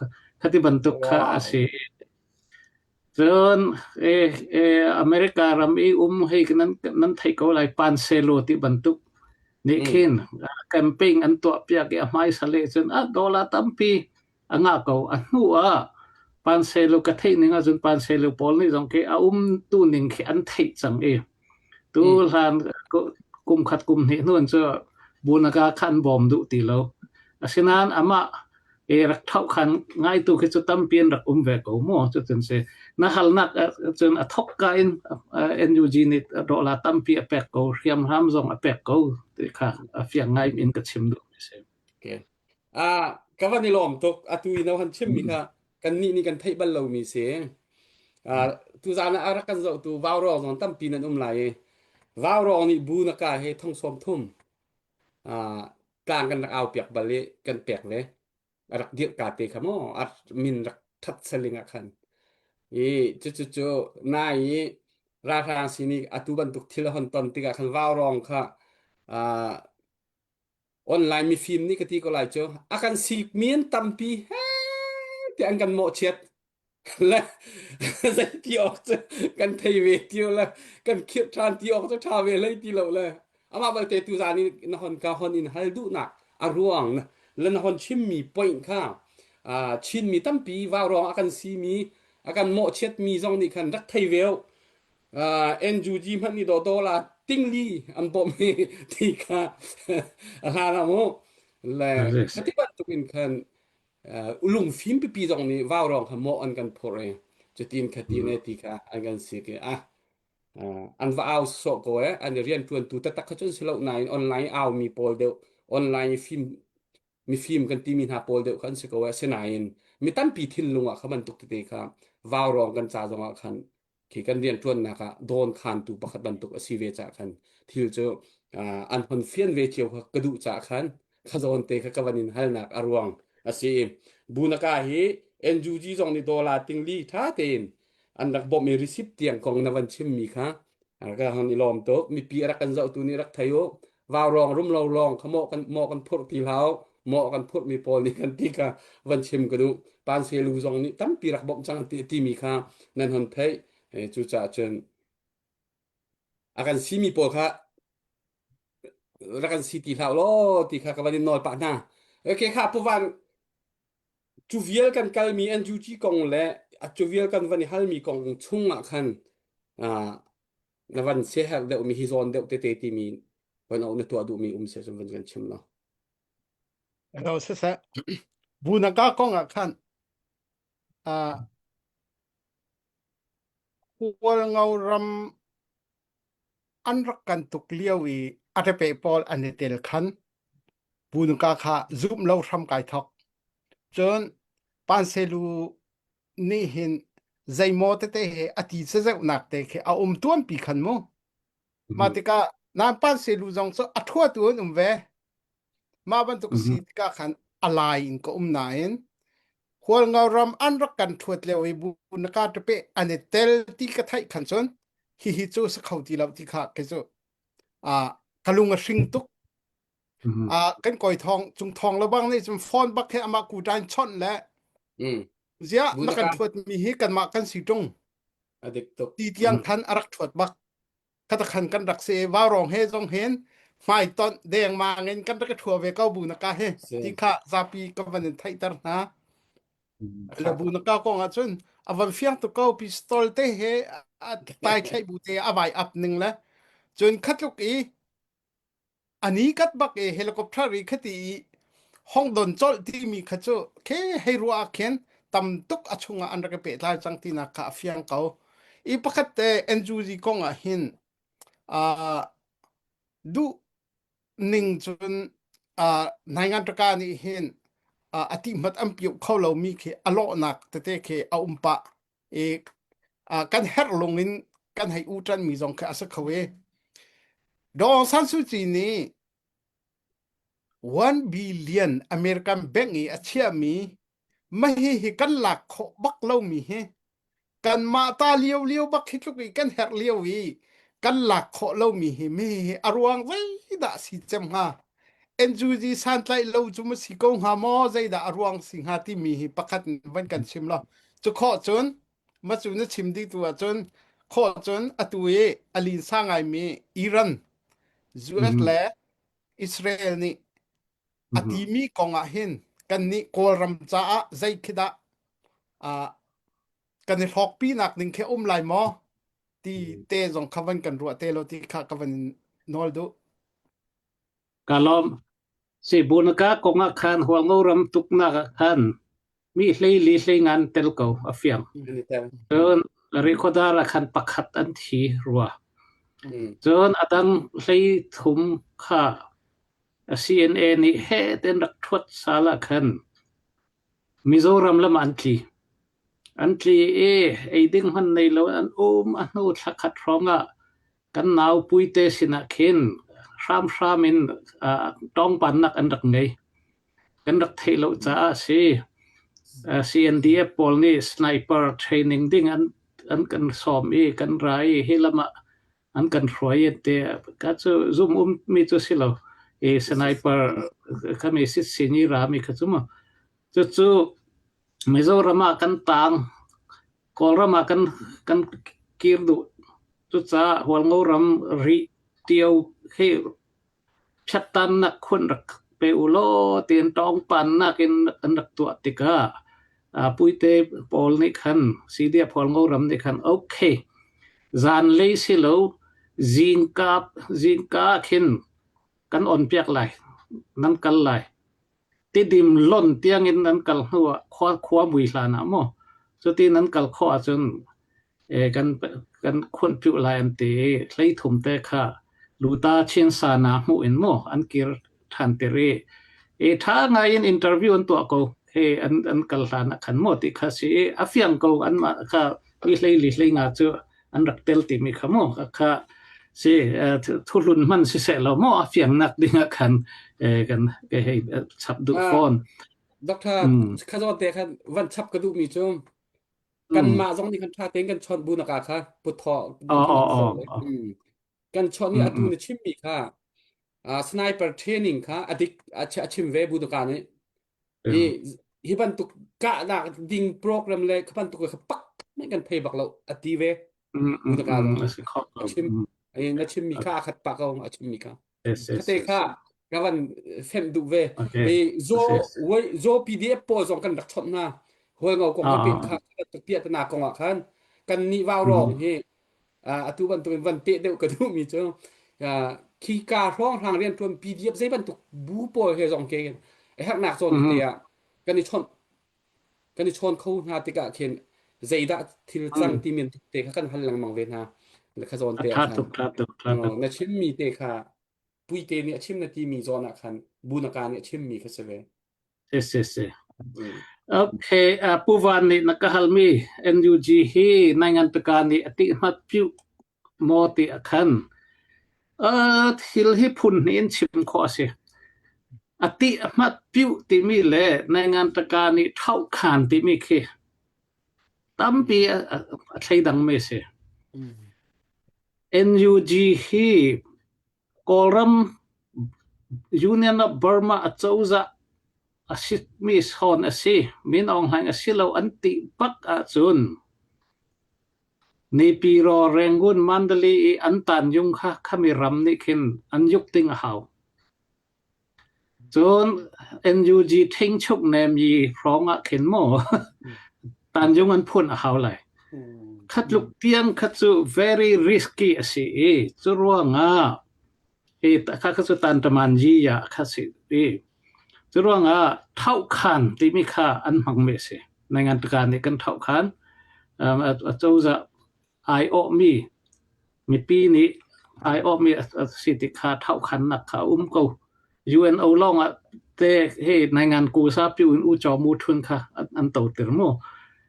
Speaker 2: khati bantuk kha a si. Cun America ram i um hei nan nan theih ko lai Panselo ti bantuk nih khin campaign an tuah piak i a hmaisa le cun a dollar tampi a ngah ko. A hnu ah Panselo ka theih ning ahcun Panselo pawl nih zong khi a um tu ning khi an theih cang i tu hlan kum khat kum hnih hnu cu bunaka kha an bawm duh ti lo. Asinain amah e rak thau khan ngaitu khi cu tampi an rak um ve ko mu cutin si na halnak cun a thok ka in NUG nih dawla tampi a pek ko hriamhram zong a pek ko ti kha a fiang ngai in ka chim duh mi si
Speaker 1: Okay. Ah, ka van i lawm tuk atu i no han chim mi kha kan nih nih kan theih bal lo mi si. Ah, tu zan ah rak kan zoh tu vau rawng zong tampi nan um lai i vau rawng nih bu na ka he thong sawm thum ah tlang kan rak au piak bal i kan pek le a rak dirh ka te kha maw a min rak that saling ah khan i cu cu cu nai i ralhrang sin i atu bantuk thil a hon ton tikah khan vaurawng kha ah online mifim nih ka ti ko lai cu a kan sik mi an tampi he ti an kan mawhchiat le zeiti awk cu kan thei ve ti le kan khirh ṭhan ti awk cu ṭha ve hlei ti lo le amah balte tu zan in na hon ka hon in hal duhnak a ruang le na hon chimmi point kha Chinmi tampi vaurawng a kan simi a kan mawhchiatmi zong nih khan rak thei ve NUG hmanh nih dawdaw la tingli an bawmh hi ti kha a hlan ah mu le khati bantuk in khan lungfim pipi zong nih vaurawng kha mawh an kan phurh i cutin khatin e ti kha an kan sik i ah an va au sawh ko e an i rianṭuantu taktak kha cun si lo nain online au mi pawl deuh online fim mifim kan timi hna pawl deuh kha an si ko e asinain mi tampi thinlung ah kha bantuk tete kha vaurawng kan ca zong ah khan khi kan rianṭuannak ah dawn khantu pakhat bantuk a si ve caah khan thil cu an hon fian ve cio kha ka duh caah khan kha zawn te kha ka van in halnak a ruang a si. Bunaka hi NUG zong nih dollar tingli ṭha tein an rak bawmh i receipt tiang kong na van chimmi kha ka hon i lawm tuk. Mipi a rak kan zohtu nih rak thei u. Vaurawng rumlo lawng kha mawh kan mawh kan phurh ti hlah u. Mawh kan phurhmi pawl nih kan ti kha van chim ka duh. Panselu zong nih tampi rak bawmh cang ti timi kha nan hon theih. Cucaah cun a kan simi pawl kha rak kan si ti hlah law ti kha ka van in nawl pah hna. Okay kha puvan cu vial kan kalmi NUG kong le cu vial kan van i halmi kong chung ah khan na van siaherh deuhmi hi zawn deuh tete timi van na tuah duhmi um se cun van kan chim lo.
Speaker 3: Hello siseh. Bunaka kong ah khan. Uh, Hualngo ram an rak kan tuk lio i a repe pawl an i tel khan bunuka kha zumh lo hram kai thok. Cun panselu nih hin zeimaw tete he a ti cazeuhnak te khi a um tuanpi khan mu. Mah tikah nan panselu zong cu a ṭhuatu an um ve. Mah bantuk si tikah khan a lai in ka um nain Hualngo ram an rak kan ṭhuat lio i bu na ka ṭape an i tel ti ka theih khan cun hihi cu si kho ti lo ti kha kei cu ah ka lung a hring tuk. Ah kan kawi thawng cung thawng le bang nih cun phone bak he amah kuṭan chawnh le ziah na kan ṭhuat mi hi kanmah kan si ṭung
Speaker 1: A dik tuk.
Speaker 3: ti tiang khan a rak ṭhuat bak. Khatakhan kan rak si vaurawng he zong hin hmaitonh dengmang in kan rak i ṭhua ve ko bu na ka hi ti kha zapi ka van in theihter hna. Le bu na ka kong ahcun a van fiang tuk ko pistol te he a tai thlaih bu te a vai up ning le cun khatluk i ani kat bak i helicopter i khati i hong don colh timi kha cu khe hei ruah ah khin tam tuk a chungah an rak i pehtlai cang tinak kha a fiang ko. I pakhat te NUG kong ah hin uh, duh ning cun uh, Naingan Taka nih hin uh, a tihmat an piuh kho lomi khi a lawhnak tete khi a um pah i uh, kan herh lung in kan hei u ṭan mi zong khi a si kho i Daw Aung San Suu Kyi nih 1 billion American bank i a chiahmi mahi hi kan lak khawh bak lomi hi kanmah ta lio lio bak hi tluk i kan herh lio i kan lak khawh lomi hi mi hi a ruang zeidah si cem hnga NUG santlaih lo cu ma si ko hnga maw zeidah a ruang si hnga timi hi pakhat in van kan chim lo cu khawh cun ma cu na chim dih tu ahcun khawh cun atu i a linsa ngaimi Iran US le Israel nih a timi kong ah hin kannih Kawlram caah zei khi dah uh, kan i hlawkpi nak ding khi um lai maw ti te zong kha van kan ruah te lo ti kha ka van nawl duh.
Speaker 2: Ka lawm. Sibunaka kong ah khan Hualngo ram tuknak ah khan mi hleili hleingan tel ko a fiang. Cun Rikhodar ah khan pakhat an thi rua. Cun a dang hlei thum kha CNA nih heh ten rak ṭhuat sal ah khan Mizoram lam ah an tli. An tli i ei ding hmanh nei lo an um. A hnu thla khat hrawng ah kan nau Puite sinah khin hramhram in tawngpannak an rak ngei. Kan rak theih lo caah a si. CNDF pawl nih sniper training ding an an kan sawm i kan ra i hi lam ah an kan hruai an ti. Ka cu zum ummi cu si lo. I sniper kami sit sin i rami kha cu mu. Cucu Mizoram ah kan tang, Kawlram ah kan kan kir duh. Cucaah Hualngo ram rih tio hi phiattannak khun rak pe u law tiin tawngpannak in an rak tuah tikah Puite pawl nih khan CDF Hualngo ram nih khan okay zanlei si lo zingka zingka khin kan on piak lai nan kal lai Tidim lonh tiangin nan kal hnuah khua khua mui hlan ah maw cuti nan kal khawh ahcun kan kan khuanh piuh lai an ti i hleithum te kha luta chinsa na hmuh in maw an kir ṭhan tir i i ṭha ngai in interview an tuah ko he an an kal hlan ah khan maw ti kha si i a fiang ko anmah kha mi hleili hleinga cu an rak tel timi kha mu kha si thuhlun hman si seh lo maw a fiangnak ding ah khan kan ke hei chap duh fawn
Speaker 1: Doctor kha zawn te khan van chap ka duh mi cu kanmah zong nih kan tha tein kan chawnh bu naka kha puthaw kan chawnh ni atu na chim mi kha sniper training kha adik a chim ve bu naka nih hi hi bantuk kahnak ding program le kha bantuk kha pak men kan thei bak lo a ti ve a chim na chim mi kha a khat pa ko a chim mi kha khate kha ka van fenh duh ve i zo zo PDF pawl zong kan rak chawnh hna hual ngo kong he pin kha piah tana kong ah khan kan nih vau rong hi atu bantukin van teh deuh ka duhmi cu khika hrawnghrang rianṭuan PDF zei bantuk bu pawl he zong ke a herhnak zawn te ah kan i chawnh. Kan i chawn kho hna tikah khin zeidah thil cang timi te kha kan hal lengmang ve hna. Kha zawn
Speaker 2: A
Speaker 1: te ah
Speaker 2: ṭha
Speaker 1: khan.
Speaker 2: tuk, ṭha tuk, ṭha tuk.
Speaker 1: Na chimmi te kha puite nih a chim na timi zawn ah khan bunaka nih a chimmi kha si ve.
Speaker 2: Si si si. Okay, uh, Pu Van nih na ka halmi NUG hi naingan peka nih a ti hmat piu maw ti a khan. Uh, thil hi phun hnih in chim khawh a si. A ti hmat piu timi le naingan taka nih thau khan timi khi tampi a, a, a thleidang mi si. NUG hi Kawlram Union of Burma acozah a simi sawn a si. Min Aung Hlaing a si lo an ti bak ahcun Naypyidaw, Rangoon, Mandalay i an tanjung kha khami ram nih khin an yuk ding a hau. Cun NUG ṭhingchuk nemyi hrawng ah khin maw tanjung an phun a hau lai. Khatluk tiang kha cu very risky a si i cu ruangah i kha kha cu tantaman yi ya kha si i cu ruangah thaukhan timi kha an hmangmi a si. Naingan taka nih kan thaukhan a cozah aiawhmi mipi nih aiawhmi a si ti kha thaukhannak kha a um ko. UNO lawng ah te he naingan kusa piu in u chaw mu thun kha an to tir mu.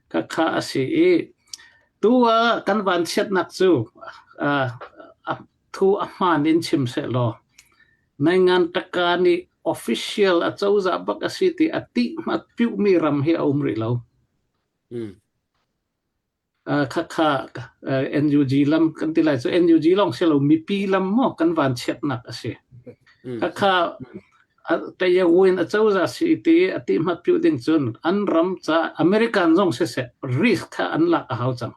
Speaker 2: Kha kha a si i tu ah kan van chiatnak cu thu a hmaan in chim seh law naingan taka nih official a cozah bak a si ti a ti hmat piu mi ram hi a um rih lo. Khakha NUG lam kan ti lai cu NUG lawng si lo mipi lam maw kan van chiatnak a si. Khakha Tayawin a cozah si ti a ti hmat piu ding cun an ram ca American zong siseh risk kha an lak a hau cang.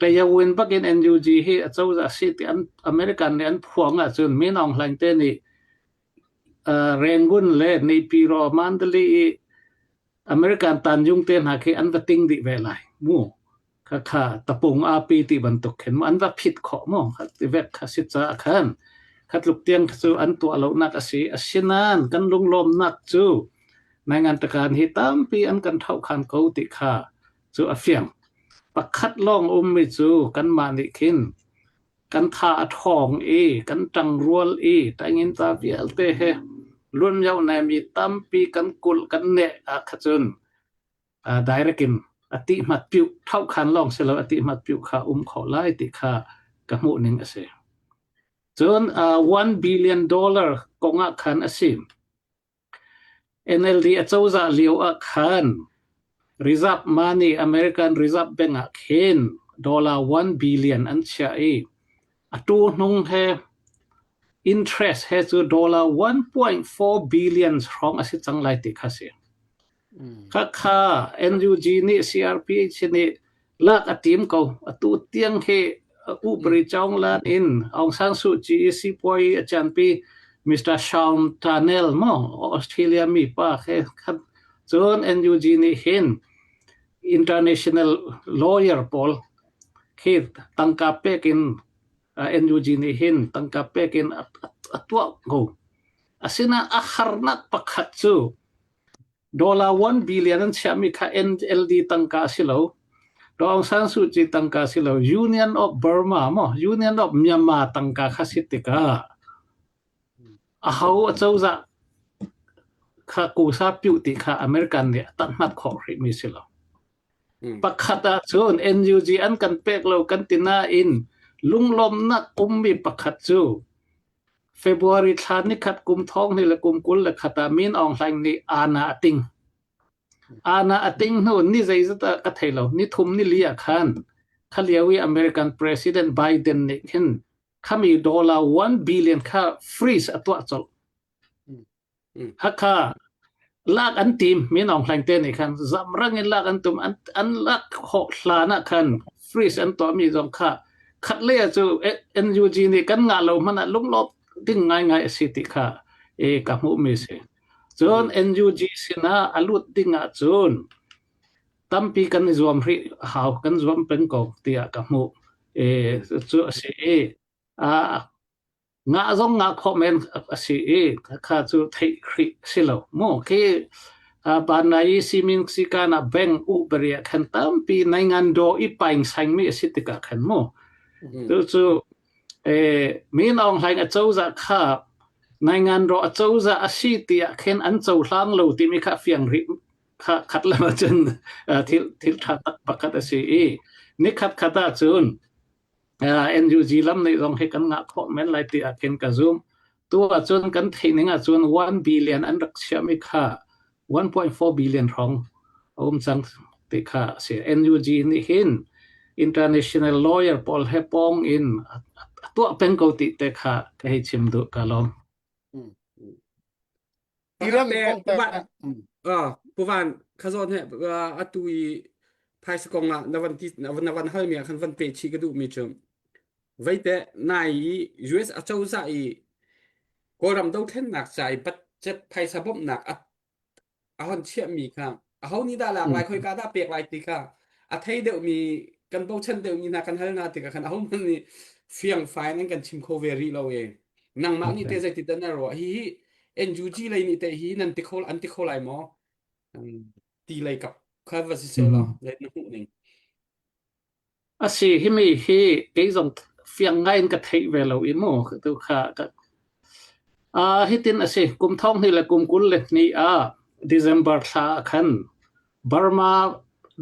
Speaker 2: Tayawin bakin NUG hi a cozah si ti an American nih an phuang ahcun Min Aung Hlaing te nih Rangoon le Naypyidaw Mandalay i American tanjung te hna khi an va ting dih ve lai mu. Khakha tapung api ti bantuk khin mu an va phit khawh mu. Ti vek kha si caah khan khatluk tiang cu an tuah lonak a si. Asinain kan lunglawmnak cu naingan takan hi tampi an kan thaukhan ko ti kha cu a fiang. Pakhat lawng ummi cu kanmah nih khin kan tha a ṭhawng i kan ṭangrual i taingin ca vialte he luanmio mi tampi kan kulh kan neh ah kha cun direct in a ti hmat piu thaukhan lawng si lo a ti hmat piu kha um kho lai ti kha ka hmuh ning a si. Cun $1 billion kong ah khan a si. NLD acozah lio ah khan reserve money American Reserve Bank ah khin dollar 1 billion an chiah i atu hnung he interest he cu dollar 1.4 billion hrawng a si cang lai ti kha si. Khakha NUG nih CRPH nih lak a tim ko. Atu tiang hi Ubri Chaung Lan in Aung San Suu Kyi sipuai a canpi Mr. Sean Turnell mo Australia mi pa he khat cun NUG nih hin international lawyer pawl khi tangka pek in NUG nih hin tangka pek in a tuah ko. Asinain a harnak pakhat cu Dollar 1 billion an chiahmi kha NLD tangka a si lo. Daw Aung San Suu Kyi tangka a si lo. Union of Burma maw Union of Myanmar tangka kha si tikah aho acozah kha kusa piu ti kha American nih a tanhmat khawh hrihmi si lo. Pakhat ahcun NUG an kan pek lo kan ti nain lunglawmhnak ummi pakhat cu February thla nikhat kum thong hnih le kum 21 ah Min Aung Hlaing nih aana a ting. Aana a ting hnu ni zeizat ah ka thei lo. Ni thum ni li ah khan kha lio i American President Biden nih khin khami dollar 1 billion kha freeze a tuah colh. Hakha lak an tim Min Aung Hlaing te nih khan zamrang in lak an tum an an lak khawh hlan ah khan freeze an tuahmi zong kha khat lei ah cu NUG nih kan ngah lo hmanh ah lunglawp ding ngaingai a si ti kha e ka hmuhmi si. Cun NUG sinah a lut ding ah cun tampi kan i zuam rih hau kan zuam peng ko tiah ka hmuh. E cu a si i Ngah zong ngah khawh men a si i kha cu theih hrih a si lo. Mu khi Banai i simin sikan ah bank u bari ah khan tampi naingan do i paing saingmi a si tikah khan mu. Tu cu Min Aung Hlaing acozah kha naingan ro acozah a si tiah khin an cohlang lo timi kha fiang rih kha khat lam ahcun thil thil ṭha tak pakhat a si i nikhat khat ahcun NUG lam nih zong hi kan ngah khawh men lai tiah khin ka zum. Tu ahcun kan theih ning ahcun 1 billion an rak chiahmi kha 1.4 billion hrawng a um cang ti kha a si. NUG nih hin international lawyer pawl he pawng in a tuah peng ko ti te kha ka hei chim duh ka lawm.
Speaker 3: Iran kong te
Speaker 1: Puvan khazawn he atu i phaisa kong ah na van ti na van hal mi ah khan van pe chi ka duh mi cu veite nai i US acozah i Kawlram dothlennak ca i budget phaisa bawmhnak a a hon chiahmi kha aho nih dah lak lai khoika dah pek lai ti kha a thei deuhmi kan bochan deuhmi hna kan hal hna tikah khan aho hmanh nih fiangfai in an kan chim kho ve rih lo e nangmah nih te zeiti dah na ruah hi hi NUG lei nih te hi nan ti kho an ti kho lai maw ti lei kap kha va si seh law na hmuh ning
Speaker 2: A si, himi hi kei zong fiang ngai in ka theih ve lo i mu tu kha ka uh, hitin a si kum thong hnih le kum 22 ah December thla ah khan Burma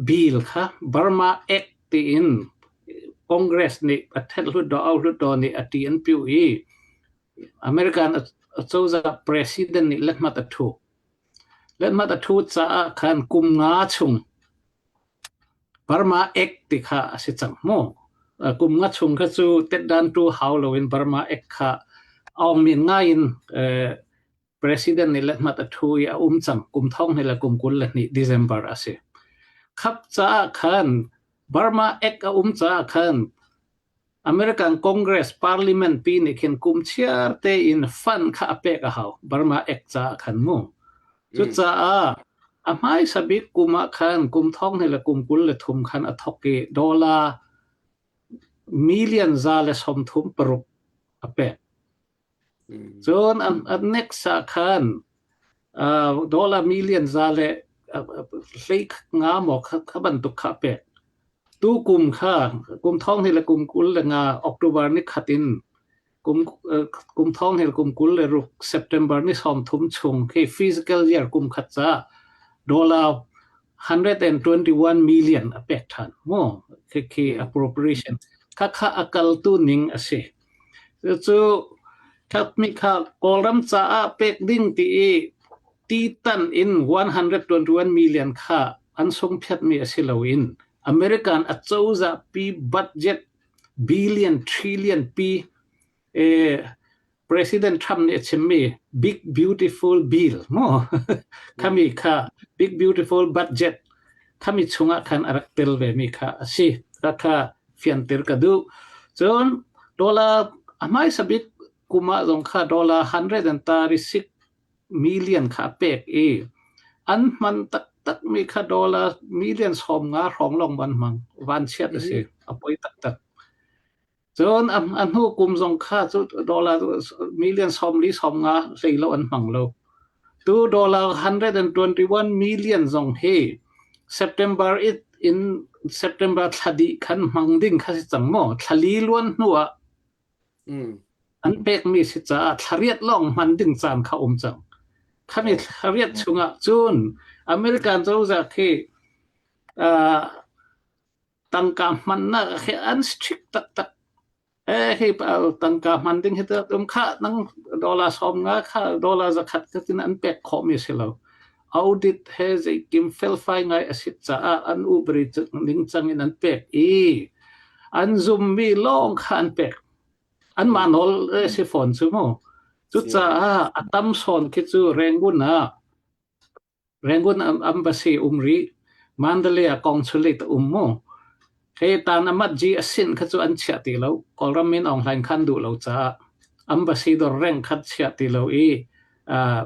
Speaker 2: bill kha Burma Act tiin Congress nih a thet hlutdaw au hlutdaw nih a ti an piu i American acozah president nih lethmat a thu. Lethmat a thu caah khan kum nga chung Burma Act ti kha a si cang mu. Kum nga chung kha cu tetdan tu hau loin Burma Act kha aung-min ngai in President nih lethmat a thu i a um cang. Kum thong hnih le kum 22 December a si. Khap caah khan Burma Act a um caah khan American Congress Parliament pi nih khin kum chiar tein fund kha a pek a hau Burma Act caah khan mu. Cucaah a hmaisa bik kum ah khan kum thong hnih le kum 23 khan a thawk i dollar million 136 a pek. Cun a next ah khan dollar million 115 maw kha bantuk kha a pek. Tu kum kha kum thong hnih le kum 25 October ni khat in kum kum thong hnih le kum 26 September ni 30 chung khi fiscal year kum khat ca dollar 121 million a pek ṭhan mu khi khi appropriation kha kha a kal tu ning a si. Cucu mi kha Kawlram caah pek ding ti i titan in 121 million kha an sungphiatmi a si loin American acozah pi budget billion trillion pi eh, President Trump nih a chimmi Big Beautiful Bill mu khami kha Big Beautiful Budget khami chungah khan a rak tel ve mi kha a si kha fianter ka duh. Cun dollar a hmaisa bik kum ah zong kha dollar 136 million kha a pek i an hman taktak mi kha dollar million 50 hrawng lawng van hmang van chiat a si a poi taktak. Cun a hnu kum zong kha cu dollar million 40 50 hlei lo an hmang lo. Tu dollar 121 million zong hi September it in September thla dih khan hmang ding kha si cang maw? Thla li luan hnu ah an pekmi si caah thla riat lawng hman ding caan kha um cang. Khami thla riat chungah cun American cozah khi uh, tangka hmannak khi an strict taktak. Eh hi tangka hman ding hi um kha nang dollar 50 kha dollar 100 kha tin an pek khawh mi si lo. Audit he zeikim felfai ngai a si caah an ubri ningcang in an pek i an zummi lawng kha an pek. Anmah nawl si fawn cu mu. Cucaah a tam sawn khi cu Rangoon ah Rangoon embassy um rih. Mandalay ah consulate a um mu. Hei tan amat ji a sin kha cu an chiah ti lo. Kawlram min Aung Hlaing khan duh lo caah ambassador rank khat chiah ti lo i uh,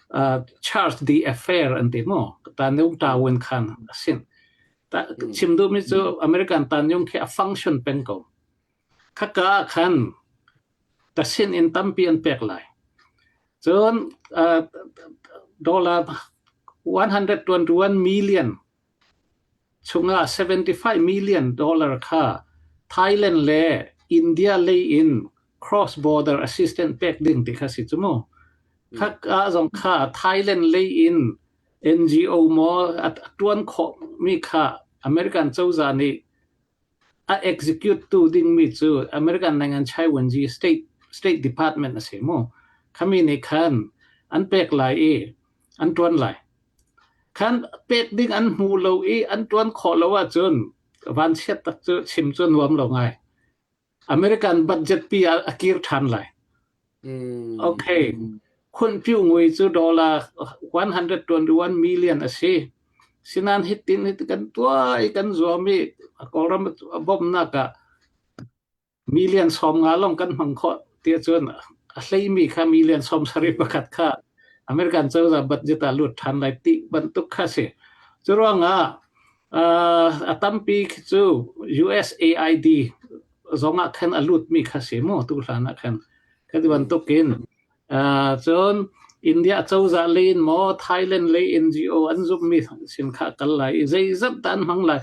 Speaker 2: uh, charge the affair an ti mu. Tan yung tawin khan a sin. Ta, chim duhmi cu American tan yung khi a function peng ko. Khaka ah khan ka sin in tampi an pek lai. Cun dollar 121 million chungah 75 million dollar kha Thailand le India lei in cross border assistance pek ding ti kha si cu mu. Kha ah zong kha Thailand lei in NGO maw a tuan khawh mi kha American cozah nih A execute tu dingmi cu American Nanganchai Wanzi State State Department a si mu. Khami nih khan an pek lai i an ṭuan lai. Khan pek ding an hmu lo i an ṭuan khawh lo ahcun vanchiat tak cu chim cu nuam lo ngai. American budget pi ah a kir ṭhan lai. Okay. Khunpyu ngui cu dollar 121 million a si. Sinan hitin hiti kan tuah i kan zuam i Kawlram a bawmhnak ah million 50 lawng kan hmang khawh ti ahcun a hleimi kha million 70 pakhat kha American cozah budget ah lut ṭhan lai ti bantuk kha si. Cu ruangah uh, a tampi khi cu USAID zong ah khan a lutmi kha si mu tu hlan ah khan. Khati bantukin uh, cun India cozah lei in maw Thailand lei NGO an zummi sin kha kal lai i zeizat dah an hmang lai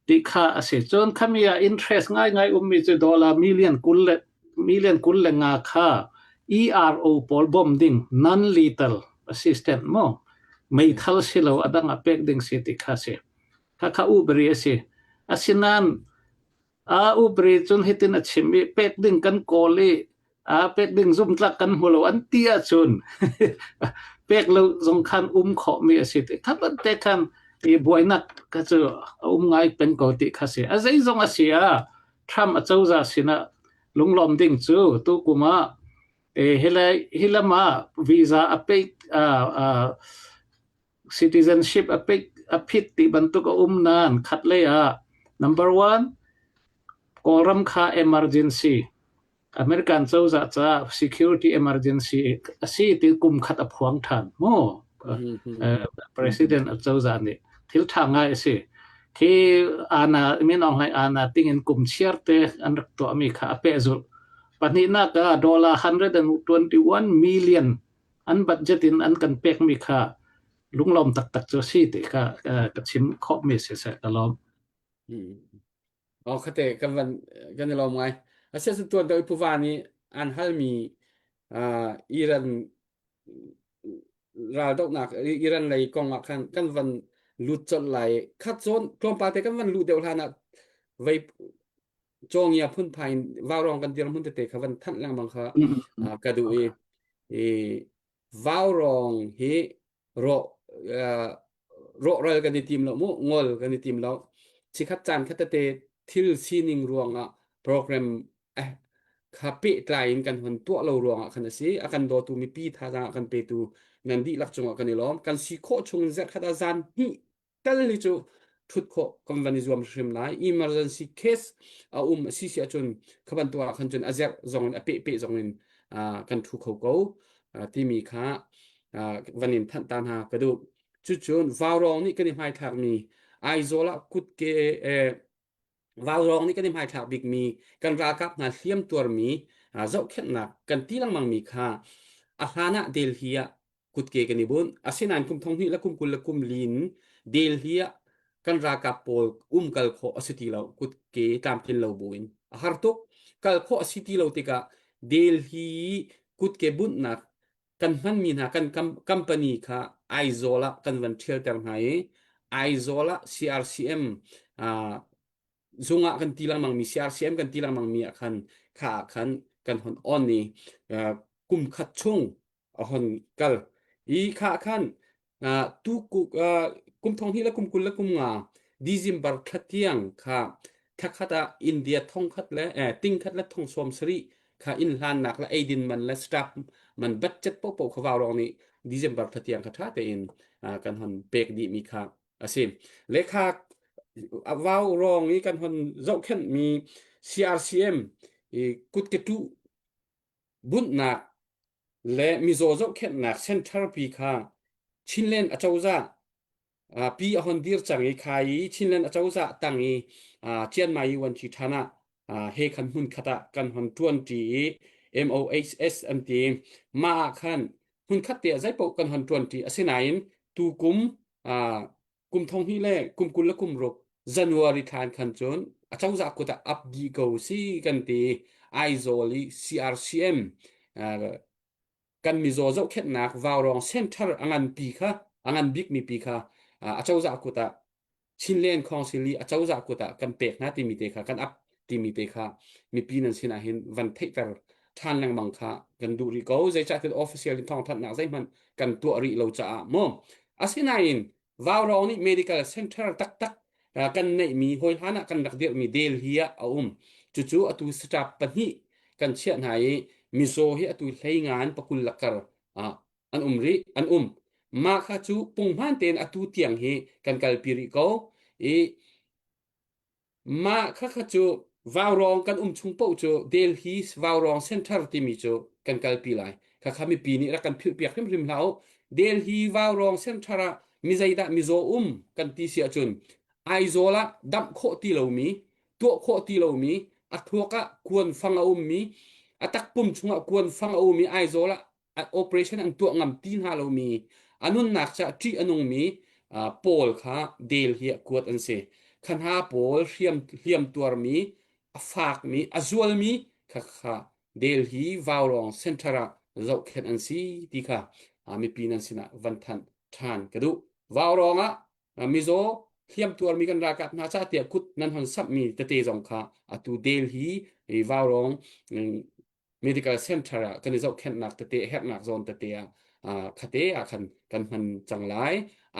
Speaker 2: ti kha a si. Cun khami ah interest ngaingai ummi cu dollar million 20 le million 25 kha ERO pawl bawmh ding non-lethal assistant maw meithal si lo a dang ah pek ding si ti kha si. Kha kha uberi a si. Asinain a uberi cun hitin a chim i pek ding kan kawl i a pek ding zumtlak kan hmu lo an ti ahcun pek lo zong khan um khawhmi a si ti kha te khan i buainak kha cu a um ngai peng ko ti kha si a zeizong a si ah Trump a cozah sinah lunglawm ding cu tu kum ah e hila hilam ah visa a pe citizenship a pe a phit ti bantuk a um nan khat lei ah number one Kawlram kha emergency American cozah caah security emergency a si ti kum khat a phuang ṭhan mu. President cozah nih thil ṭha ngai a si. Khi ana min Aung Hlaing ana tingin kum chiar te an rak tuahmi kha a pehzulh. Pahnihnak ah dollar 121 million an budget in an kan pekmi kha lunglawm taktak cu a si ti kha ka chim khawhmi si seh ka lawm.
Speaker 1: Oh khate kan van kan i lawm ngai. Asiah tuan deuh i Puva nih an halmi uh, Iran raldohnak Iran lei kong ah khan kan van lut colh lai. Khat zawn tlawmpal te kan van luh deuh hlan ah vei cawngia phunphai in vaurawng kan dirhmun tete kha van thanh lengmang kha uh, ka duh i i vaurawng hi rawh uh, rawhral kan i tim lo mu ngol kan i tim lo chikhat caan khat tete thil sining ruangah program eh kha pehtlai in kan hon tuah lo ruangah khan a si a kan dawtu mipi thazaang a kan petu nan dihlak cungah kan i lawm kan si khawh chung zarh khat ah zan hnih tal hi cu thut khawh kan van i zuam hrim lai emergency case a um a si si ahcun kha bantuk ah khan cun a zerh zong in a peh peh zong in kan thu kho ko timi kha van in thanh ta hna ka duh cucun vaurawng nih kan i hmaithlakmi Aizawl ah kutke Vaurawng nih kan i hmaithlak bikmi kan ralkap hna hliam tuarmi zohkhenhnak kan ti lengmangmi kha a hlan ah Delhi ah kutke kan i bunh. Asinain kum thong hnih le kum 20 le kum li in Delhi ah kan ralkap pawl umkal khawh a si ti lo kutke tlamtlin lo buin a har tuk. Kal khawh a si ti lo tikah Delhi kutke bunhnak kan hmanmi hna kan company kha Aizawl ah kan van ṭhialter hna i Aizawl ah CRCM zung ah kan ti lengmangmi CRCM kan ti lengmangmi ah khan kha ah khan kan hon on i kum khat chung a hon kal i kha khan tu kum thong hnih le kum 20 le kum nga December thla tiang kha thla khat ah India thong khat le ting khat le thong sawm sarih kha inn hlannak le eidin man le staff man budget popo kha vau rong nih December thla tiang kha ṭha tein kan hon pek dih mi kha a si. Lekha vau rong i kan hon zohkhenh mi CRCM i kutketu bunhnak le mizaw zohkhenhnak center pi kha Chinland acozah pi a hon dir cang i khai i Chinland acozah tang i Chiang Mai Yuanchi ṭhan ah he khan hmun khat ah kan hon ṭuan ṭi i MOHS an ti mah ah khan hmun khat te ah zeipaoh kan hon ṭuan ṭi asinain tukum. Kum thong hnih le kum 20 le kum ruk January thla in khan cun acozah kut ah ap dih ko si kan ti. Aizawl i CRCM kan mizaw zohkhenhnak Vaurawng Center a nganpi kha a ngan bikmi pi kha acozah kut ah Chinland Council i acozah kut ah kan pek hna timi te kha kan ap timi te kha mipi nan sinah hin van theihter ṭhan lengmang kha kan duh rih ko. Zeicahtiah official in thawngthanhnak zeihmanh kan tuah rih lo caah mu. Asinain Vaurawng nih medical center taktak kan neihmi hawi hlan ah kan rak dirhmi Delhi ah a um. Cucu atu staff pahnih kan chiah hna i mizaw hi atu hlei ngan pakul lakar an um rih an um. Mah kha cu punghman tein atu tiang hi kan kalpi rih ko i Mah khakha cu Vaurawng kan um chung paoh cu Delhi Vaurawng Center timi cu kan kalpi lai. Khakha mipi nih rak kan philhpiak hrimhrim hlah u. Delhi Vaurawng Center ah mi zeidah mizaw um kan ti si ahcun Aizawl ah damh khawh ti lomi, tuah khawh ti lomi, a thluak ah kuanfang a ummi, a takpum chungah kuanfang a um i Aizawl ah operation an tuah ngam ti hna lomi a nunnak caah ṭih a nungmi pawl kha Delhi ah kuat an si. Kha hna pawl hriam hliam tuarmi a fakmi a zualmi kha kha Delhi Vaurawng Center ah zohkhenh an si ti kha mipi nan sinah van thanh ṭhan ka duh. Vaurawng ah mizaw hliam tuarmi kan ralkap hna ca tiah kut nan hon samhmi tete zong kha atu Delhi Vaurawng medical center ah kan i zohkhenhnak tete herhnak zawn tete ah khate ah khan kan hman cang lai.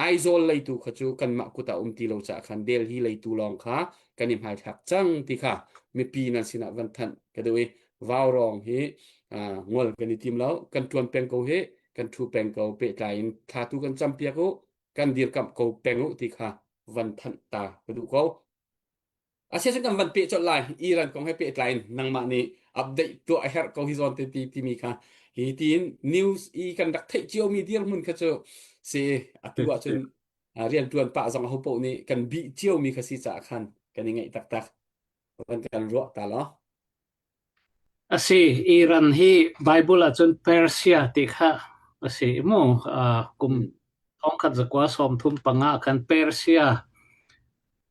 Speaker 1: Aizawl leitu kha cu kanmah kut ah um ti lo caah khan Delhi leitu lawng kha kan i hmaithlak cang ti kha mipi nan sinah van thanh ka duh i Vaurawng hi ngol kan i tim lo kan tuan peng ko hi kan thu peng ko pehtlai in thla tu kan cam piak u kan dirkamh ko peng u ti kha van thanh ta ka duh ko. Asiacun kan van peh colh lai. Iran kong he pehtlai in nangmah nih update tuah a herh ko hi zawn te ti timi kha hi tiin news i kan rak theih ciomi dirhmun kha cu si atu ahcun riantuan pah zong aho paoh nih kan bih ciomi kha si caah khan kan i ngaih taktak. Van kan ruah ta law.
Speaker 2: A si, Iran hi Bible ahcun Persia ti kha a si mu. Kum thongkhat zakua 35 khan Persia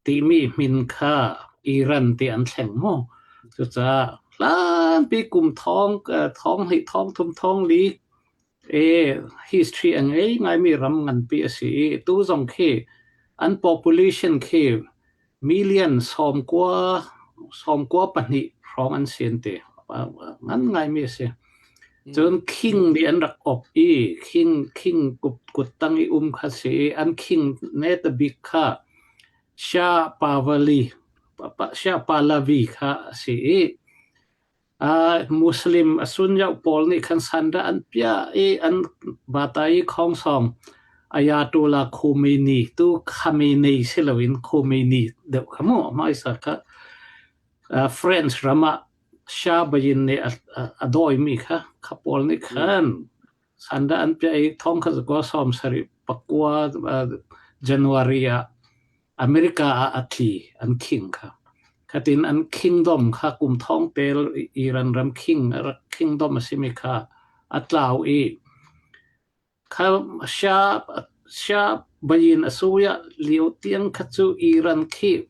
Speaker 2: timi min kha Iran ti an thleng mu. Cucaah hlanpi kum thong thong hnih thong thum thong li e history a ngei ngaimi ram nganpi a si i tu zong khi an population khi Million 92 hrawng an si an ti. Ngan ngaimi a si. Cun king nih an rak awk i king king kuttang i um kha si i an king neta bik kha Shah Pavali Shah Pahlavi kha a si i Muslim a sunyoh pawl nih khan sandah an piah i an vata i khongsong Ayatollah Khomeini tu Khamenei si loin Khomeini deuh kha mu hmaisa kha French ram ah Shah Bayin nih a dawimi kha kha pawl nih khan sandah an piah i thong kha zakua 79 January ah America ah a tli an king kha. Khatin an kingdom kha kum thong tel Iran ram king kingdom a simi kha a tlau i kha Shah Shah bayin a suya lio tiang kha cu Iran khi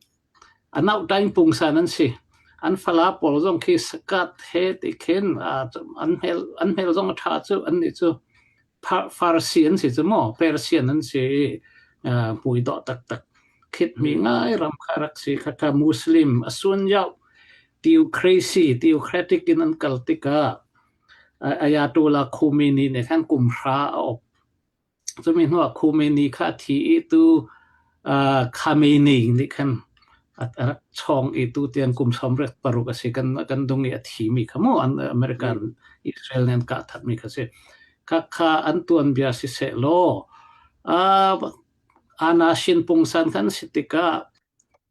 Speaker 2: a nauh pungsan an si. An fala pawl zong khi sakat he ti khin an hmel an hmel zong a tha cu an nih cu Farsi an si cu maw Persian an si i mui dawh taktak khitmi ngai ram kha rak si kha kha Muslim a sun yau theocracy theocratic in an kal tikah Ayatollah Khomeini nih khan kum hra a uk Cumi hnuah Khomeini kha a thi i tu Khamenei nih khan a rak chawng i tu tiang kum 66 a si kan kan dung i a thimi kha mu an American Israel nih an kah thatmi kha si. Kha kha an tuanbia siseh law Anashin pungsan khan si tikah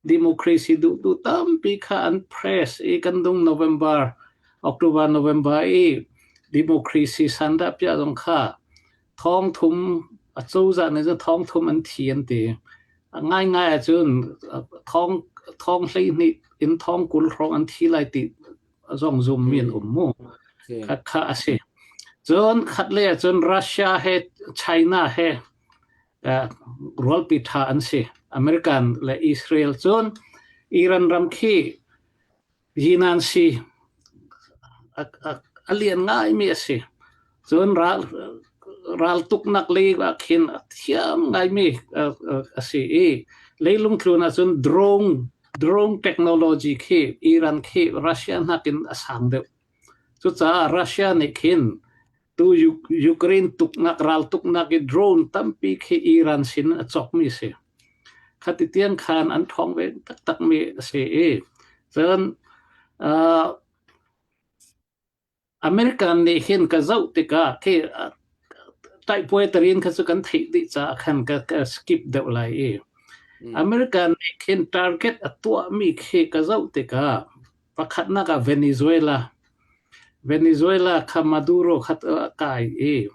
Speaker 2: Democracy duhtu tampi kha an press i kan dung November, October, November i democracy sandah piah zong kha thong thum a cozah nih cun thong thum an thi an ti. A ngaingai ahcun thong thong 12 in thong 20 hrawng an thi lai ti zong zummi an um mu. Kha kha a si. Cun khat lei ahcun Russia he China he. Rualpi ṭha an si. American le Israel cun Iran ram khi yinan si a lian ngaimi a si. Cun ral raltuknak lei ah khin a thiam ngaimi a si i leilung tlun ahcun drone drone technology khi Iran khi Russia nakin a sang deuh. Cucaah Russia nih khin Tu Ukraine tuknak raltuknak i drone tampi khi Iran sin a cawkmi si. Khati tiang khan an ṭhawng ve taktakmi a si i cun uh, American nih hin ka zoh tikah khi taihpuai tarin kha cu kan theih dih caah khan ka, ka skip deuh lai i American nih khin target a tuahmi khi ka zoh tikah Pakhatnak ah Venezuela. Venezuela kha Maduro kha a kai i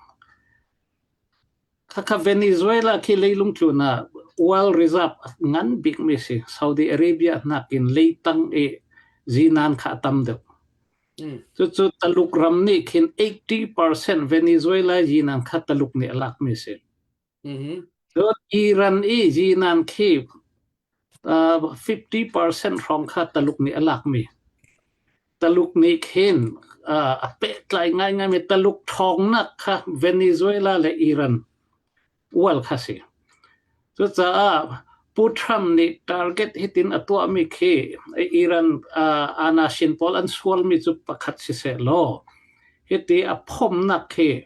Speaker 2: khakha Venezuela khi leilung tlun ah oil reserve a ngan bikmi si. Saudi Arabia nakin leitang i zinan kha a tam deuh. Cucu Taluk ram nih khin 80% Venezuela zinan kha Taluk nih a lakmi si. Cun Iran i zinan khi 50% hrawng kha Taluk nih a lakmi. Taluk nih khin a pehtlai ngaingaimi Taluk ṭhawngnak kha Venezuela le Iran ual kha si. Cucaah Pu Trump nih target hitin a tuahmi khi Iran anashin pawl an sualmi cu pakhat siseh law hiti a phomnak khi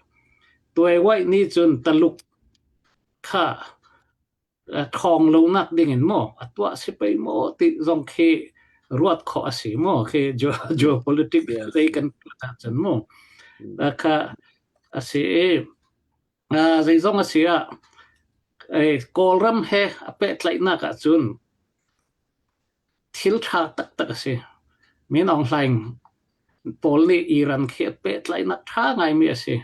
Speaker 2: tuaiwaih nih cun Taluk kha ṭhawng lonak ding in maw a tuah si pei maw ti zong khi ruat khawh a si maw khi geopolitics lei kan tuah ahcun maw kha a si i zeizong a si ah Kawlram he a pehtlaihnak ahcun Thil ṭha taktak a si. Min Aung Hlaing pawl nih Iran khi a pehtlaihnak ṭha ngaimi a si.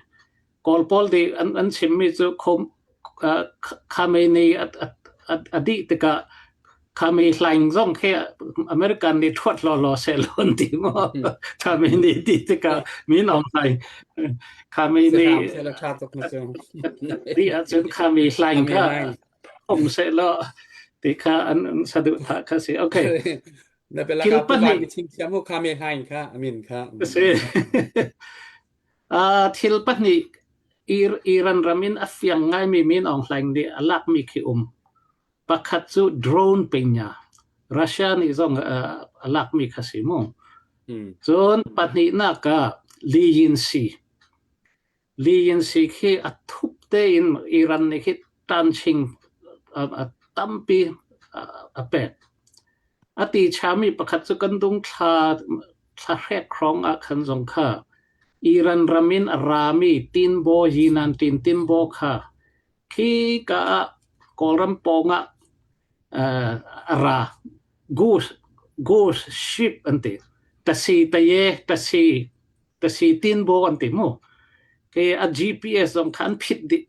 Speaker 2: Kawl pawl nih an, an chimmi cu Khamenei a, a, a, a dih tikah Khamenei Hlaing zong khi American nih ṭhuat lawlaw sehlaw an ti maw? Khamenei ti tikah Min Aung Hlaing Khamenei dih ahcun Khamenei Hlaing kha um sehlaw ti kha an saduhthah kha si. Okay.
Speaker 1: Na pelaka pu van chim thiam u khame hlain kha amin kha.
Speaker 2: Si. Uh, thil pahnih Iran ram in a fiang ngaimi Min Aung Hlaing nih a lakmi khi um. Pakhat cu drone penya. Russia nih zong uh, a lakmi kha si mu. Cun pahnihnak ah Li Yinsi. Li-yin-si khi a thup tein Iran nih khi tanching a tampi a pek. A ti chami pakhat cu kan dung thla thla hrek hrawng ah khan zong kha Iran ram in a rami tinbaw yinan tin tinbaw kha khi ka ah Kawlram pawng ah a ra goose goose ship an ti tasi taye tasi Tasi tinbaw an ti mu. Ke a GPS zong kha an phit dih.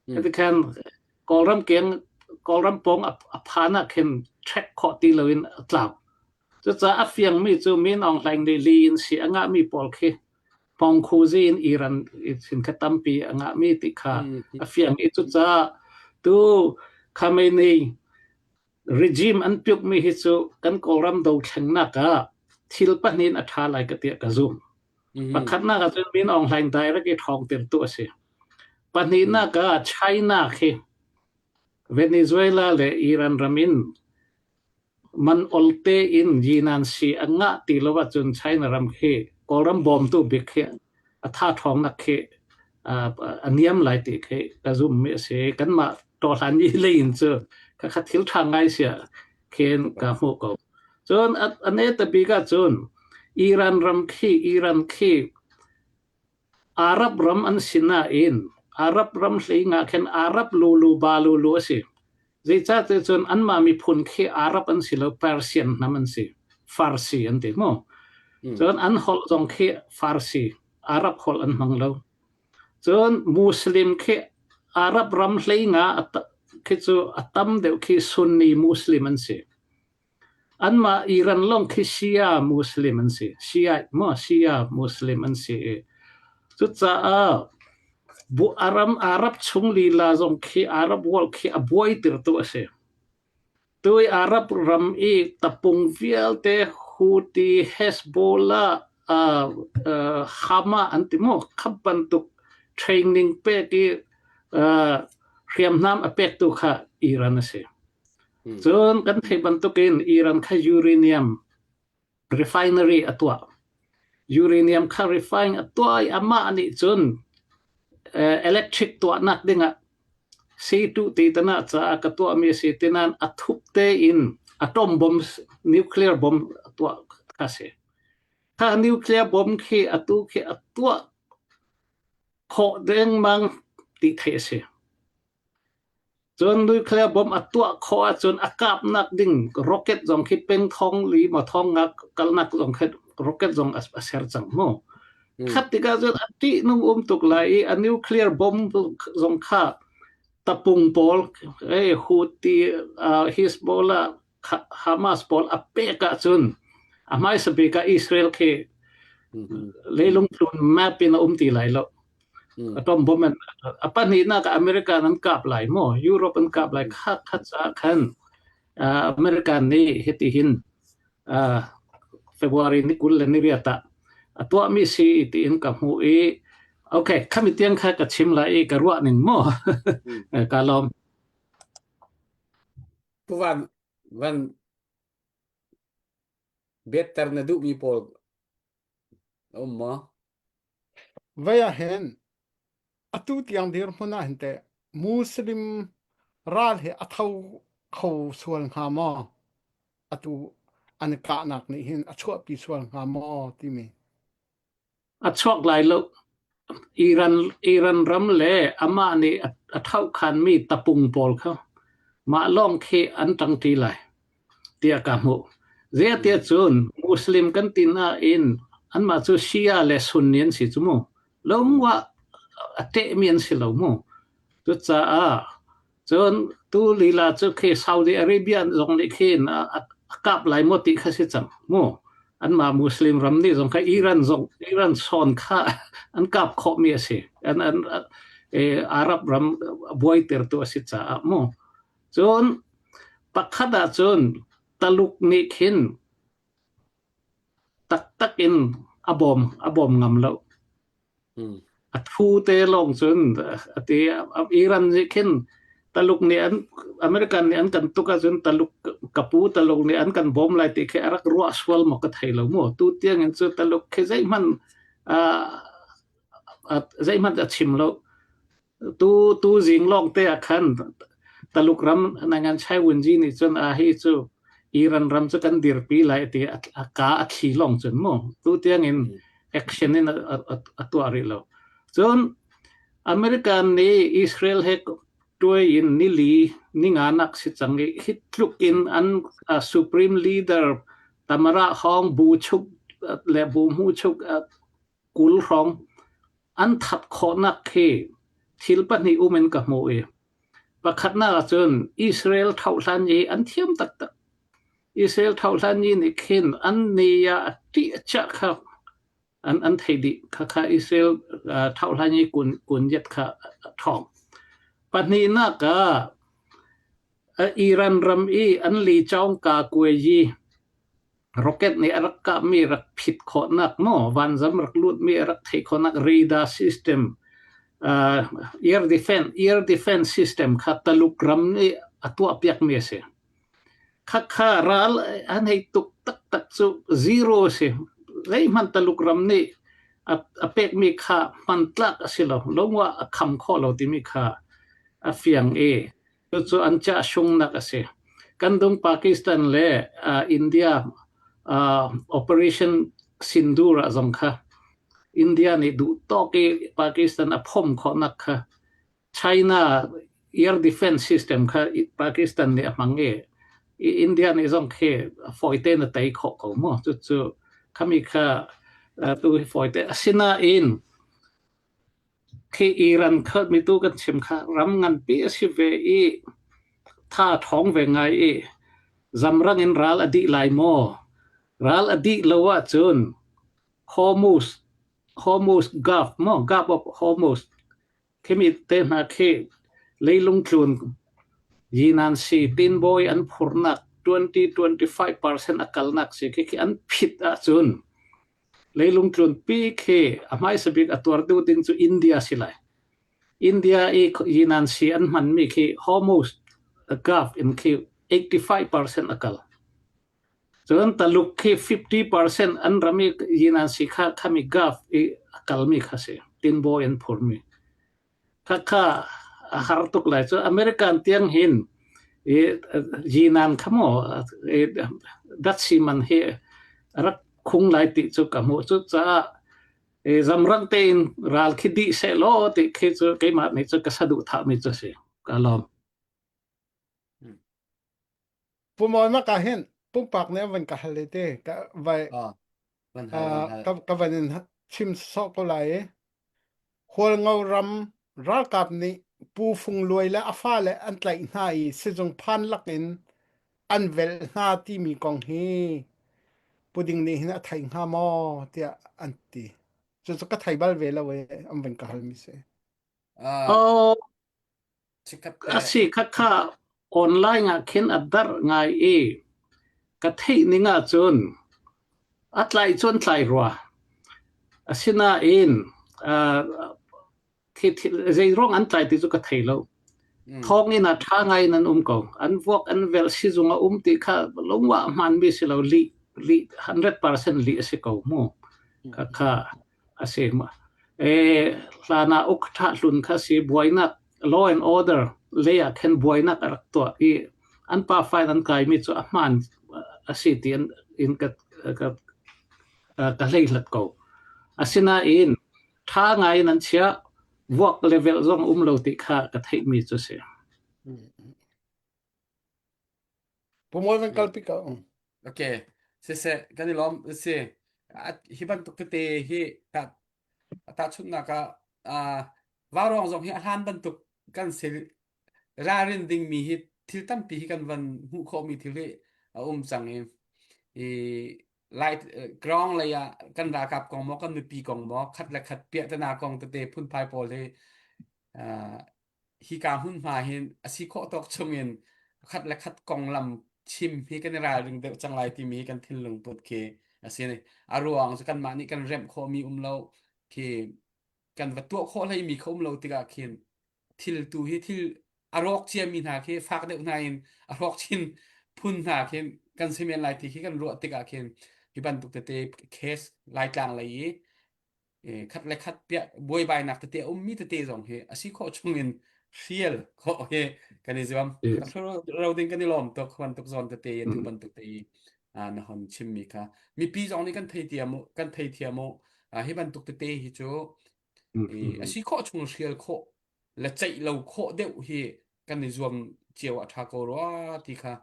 Speaker 2: Kati khan Kawlram keng Kawlram pawng a phan ah khin track khawh ti loin a tlau. Cucaah a fiangmi cu Min Aung Hlaing nih li in si a ngahmi pawl khi Hmawngkhuzi in Iran sin kha tampi a ngahmi ti kha a fiang i cucaah tu Khamenei Regime an piukmi hi cu kan Kawlram dothlennak ah thil pahnih in a ṭha lai ka tiah ka zumh. Pakhatnak ah cun Min Aung Hlaing direct i ṭhawngtertu a si. Pahnihnak ah China khi Venezuela le Iran ram in man olte in yinan si a ngah ti lo ahcun China ram khi Kawlram bawmtu bik khi a tha ṭhawngnak khi a niam lai ti khi ka zumhmi a si. Kanmah tawhlan i lei in cu khakha thil ṭha ngai sia khin ka hmuh ko. Cun a ne ta bik ahcun Iran ram khi Iran khi Arab ram an si nain Arab ram hlei nga khin Arab lulu ba lulu a si. Zeicahtiah cun anmah miphun khi Arab an si lo Persian hnam an si. Farsi an ti mu. Cun an holh zong khi Farsi Arab holh an hmang lo. Cun Muslim khi Arab ram hlei nga khi cu a tam deuh khi Sunni Muslim an si. Anmah Iran lawng khi Shia Muslim an si. Shia maw Shia Muslim an si i cucaah. Bu Aram Arab chung lila zong khi Arab world khi a buai tirtu a si. Tui Arab ram i tapung vialte Houthi, Hezbollah, uh, uh, Hamas an ti maw khap bantuk training pek i uh, hriamnam a pektu kha Iran a si. Cun kan theih bantukin Iran kha uranium refinery a tuah. Uranium kha refine a tuah i amah nih cun electric tuahnak dingah sii-tuh ti tana caah ka tuahmi a si tinain a thup tein atom bomb nuclear bomb a tuah kha a si. Kha nuclear bomb khi atu khi a tuah khawh dengmang ti theih a si. Cun nuclear bomb a tuah khawh ahcun a kapnak ding rocket zong khi peng thong li maw thong nga kalnak zong khi rocket zong a ser cang mu. Khat tikah cun a ṭihnung um tuk lai i a nuclear bomb zong kha tapung pawl eh Houthi Hezbollah Hamas pawl a pek ahcun a hmaisa bik ah Israel khi leilung tlun map in a um ti lai lo. Atom bomb an a pahnihnak ah American an kap lai maw Europe an kap lai kha kha caah khan American nih hiti hin February ni 20 le ni riat ah a tuahmi si tiin ka hmuh i okay khami tiang kha ka chim lai i ka ruah ning maw ka lawm.
Speaker 1: Pu Van van better na duhmi pawl a um maw?
Speaker 3: Vei ah hin atu tiang dirhmun ah hin teh Muslim ral hi a tho kho sual hnga maw? Atu an kahnak nih hin a chuahpi sual hnga maw timi.
Speaker 2: A chuak lai lo. Iran, Iran ram le amah nih a thohkhanmi tapung pawl kha mah lawng khi an ṭangṭi lai. Tiah ka hmuh. Zeitiah cun Muslim kan ti nain anmah cu Shia le Sunni an si cu mu. Lungwah a ṭehmi an si lo mu. Cucaah cun tu lila cu khi Saudi Arabia zong nih khin a, a, a kap lai maw ti kha si cang mu. Anmah Muslim ram nih zong kha Iran zong Iran sawn kha an kap khawhmi a si. An, an, eh, Arab ram buaitertu a si caah mu. Cun pakhat ahcun Taluk nih khin taktak in a bawm a bawm ngam lo. A thu te lawng cun a ti. Iran nih khin Taluk nih an American nih an kan tuk ahcun Taluk kapu Taluk nih an kan bawm lai ti khi a rak ruah sual maw ka thei lo mu. Tu tiang in cu Taluk khi zeihmanh uh, zeihmanh a chim lo. Tu tu zing lawng te ah khan Taluk ram nangan Chai Wunji nih cun a hi cu Iran ram cu kan dirpi lai ti a ka a thli lawng cun mu tu tiang in action in a, a, a tuah rih lo. Cun American nih Israel he tuai in nili ninga nak si cang i hi tluk in an uh, supreme leader Tamara Hong bu chuk le bu mu chuk uh, 20 hrawng an that khawhnak khi thil pahnih um in ka hmuh i pakhatnak ahcun Israel thohhlan i an thiam taktak. Israel thohhlan i nih khin an ni ah a ṭih a chiah kha an an thei dih. Khakha Israel uh, thohhlan i kun kun yet kha a ṭhawng. Pahnihnak ah Iran ram i an li chaung ka kuai yi Rocket nih a rak kahmi rak phit khawhnak maw vanzam rak lutmi a rak theih khawhnak radar system uh, air defense air defense system kha Taluk ram nih a tuahpiakmi a si. Khakha ral an hei tuk taktak cu zero a si. Zeihmanh Taluk ram nih a, a pekmi kha hmantlak a si lo. Longwa a kham khawh lo timi kha a fiang i Cucu an chiah sungnak a si. Kan dung Pakistan le uh, India uh, Operation Sindoor ah zong kha India nih duh tawk i Pakistan a phom khawhnak kha China air defense system kha Pakistan nih a hmang i India nih zong khi fawi tein a tei khawh ko mu. Cucu khami kha uh, tu hi fawi te asinain Khi Iran kha mitu kan chim kha ram nganpi a si ve i tha ṭhawng ve ngai i zamrang in ral a dih lai maw? Ral a dih lo ahcun Hormuz Hormuz Gulf maw Gulf of Hormuz. Khimi te hna khi leilung tlun yinan si tinbawi an phurnak 20-25% a kalnak si khi khi an phit ahcun leilung tlun pi khi a hmaisa bik a tuar deuh ding cu India si lai. India i yinan si an hmanmi khi Hormuz Gulf in khi 85% a kal. Cun Taluk khi 50% an ram i yinan si kha khami Gulf i a kalmi kha si. Tinbawi an phurmi. Khakha a har tuk lai cu American tiang hin i yinan kha maw datsi man hi rak khung lai ti cu ka hmuh cu caah zamrang tein ral khi dih seh law ti khi cu keimah nih cu ka saduhthah mi cu si ka lawm.
Speaker 3: Pumawi ma ka hin pumpak nih an van ka hal te ka vai
Speaker 1: Ah, van hal van hal.
Speaker 3: ka ka van in chim sawh ko lai i Hualngo ram ralkap nih Pu Fung Luai le a fale an tlaih hna i sizung phan lakin an velh hna timi kong hi puding nih hin a thei hnga maw tiah an ti. Cucu ka thei bal ve lo i an van ka halmi si.
Speaker 1: Ah,
Speaker 2: Oh,
Speaker 1: chikkhat
Speaker 2: a
Speaker 1: te.
Speaker 2: si khakha online ah khin a darh ngai i ka theih ning ahcun a tlai cun tlai rua. Asinain uh, zeiruang an tlai ti cu ka thei lo.
Speaker 1: Mm.
Speaker 2: Thawnginn ah ṭha ngai in an um ko. An vuak an velh sizung a um ti kha lungwah hmaanmi si lo lih lih 100% lih a si ko mu. Kha kha a si. E hlan ah uk ṭha hlun kha si buainak law and order lei ah khin buainak a rak tuah i an pa file an kaimi cu a hmaan a si ti in, in ka, ka, ka hleihlat ko. Asinain ṭha ngai in an chiah vuak level zong um lo ti kha ka theihmi cu si.
Speaker 3: Pumawi van kalpi ko.
Speaker 1: Okay. Siseh, kan i lawm. Si. Hi bantuk tete hi ta tahchunhnak ah uh, vaurawng zong hi a hlan bantuk kan si ralrin dingmi hi thil tampi hi kan van hmuh khawhmi thil hi a um cang i i lai ground lei ah kan ralkap kong maw kan mipi kong maw khat le khat piahtana kong tete phunphai pawl hi uh, hika hmunhma hin a si khawh tawk chungin khat le khat konglam chim hi kan i ralring deuh cang lai timi hi kan thinlung put khi a si a ruang cu kanmah nih kan remh khawhmi um lo khi kan va tuah khawh hleimi kha um lo tikah khin thil tu hi thil a rawk ciami hna khi fak deuh hna in a rawk chin phun hna khin kan si men lai ti khi kan ruah tikah khin hi bantuk tete case Laitlang lei i khat le khat piah buaibainak tete a ummi tete zong hi a si khawh chungin hrial khawh hi kan i zuam ro ding kan i lawm tuk bantuk zawn tete tu bantuk te i na hon chimmi kha mipi zong nih kan thei thiam kan thei thiam u hi bantuk tete hi cu a si khawh chung hrial khawh le ceih lo khawh deuh hi kan i zuam cio a ṭha ko rua ti kha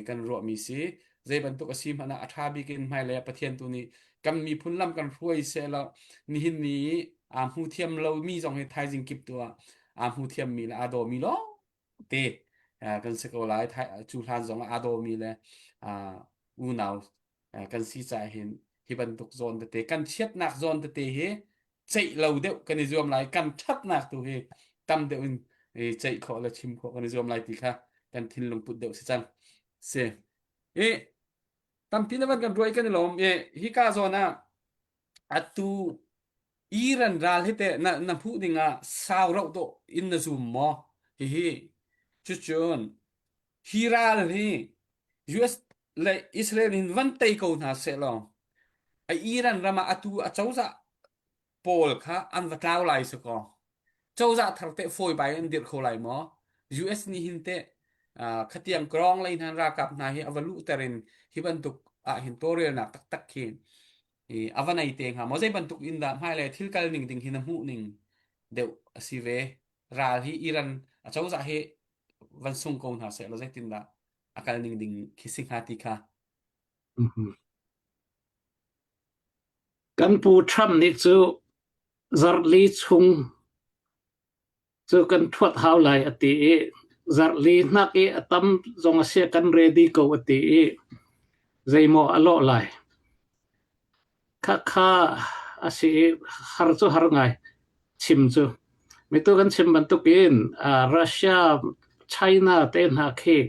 Speaker 1: kan ruahmi si. Zei bantuk a si hmanh ah a ṭha bik in hmailei ah Pathian tu nih kan miphun lam kan hruai sehlaw nihin ni i aa hmu thiam lomi zong hi thaizing kip tu ah aa hmu thiammi le aa dawmi lawng te kan si ko lai. Cu hlan zong ah aa dawmi le unau kan si caah hin hi bantuk zawn tete kan chiatnak zawn tete hi ceih lo deuh kan i zuam lai kan ṭhatnak tu hi tam deuh in ceih khawh le chim khawh kan i zuam lai ti kha kan thinlung put deuh si cang si i tampi na van kan ruai kan i lawm i hika zawn ah atu Iran ral hi te na na hmuh ding ah sau rauh to in na zum maw hihi cucun hi ral hi US le Israel hin van tei ko hna sehlaw a Iran ram ah atu a cozah pawl kha an va tlau lai si kaw cozah thar teh fawi bai an dirh kho lai maw US nih hin teh khatiang krong lei hna ralkap hna hi a va luhter in hi bantuk ah hin tawlrelnak taktak khi a va nei te hnga maw zei bantuk in dah hmailei thil kal ning ding hi na hmuh ning deuh a si ve ral hi Iran a cozah hi van sung ko hna seh law zeitindah a kal ning ding khi si hnga ti kha.
Speaker 2: Kan pu Trump nih cu zarhli chung cu kan ṭhuat hau lai a ti i zarhli hnak i a tam zong a si kan ready ko a ti i zeimaw a lawh lai. Khakha a si i har cu har ngai chim cu. Mitu kan chim bantukin uh, Russia, China te hna khi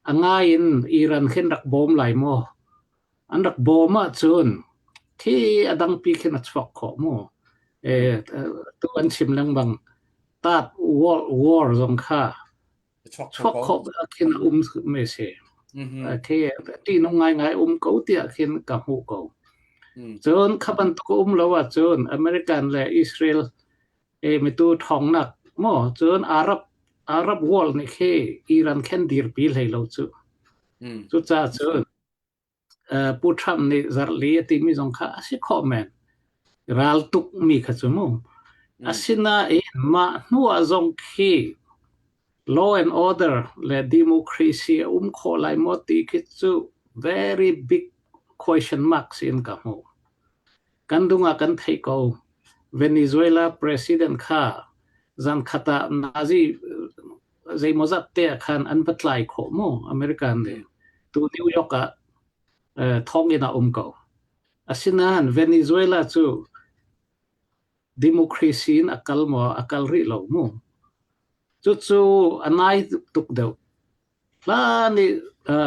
Speaker 2: a ngai in Iran khin rak bawm lai maw? An rak bawm ahcun khi a dangpi khin a chuak khawh mu. Eh, tu an chim lengmang Third World War zong kha chuak khawh khin a um me si. Khi ṭihnung ngaingai um ko tiah khin ka hmuh ko. Cun kha bantuk a um lo ahcun American le Israel e mitu ṭhawngnak maw cun Arab Arab world nih khi Iran khen dirpi hlei lo cu. Cucaah cun Pu Trump nih zarhli a timi zong kha a si khawh men. Ral tukmi kha cu mu. Asinain mah hnu ah zong khi law and order le democracy a um khawh lai maw ti khi cu very big question mark in ka hmuh. Kan dung ah kan theih ko. Venezuela president kha zankhat ah Nazi zeimawzat te ah khan an va tlai khawh mu American nih. Tu New York ah thonginn ah um ko. Asinain Venezuela cu democracy in a kal maw a kal rih lo mu. Cucu a nai tuk deuh. Hlan i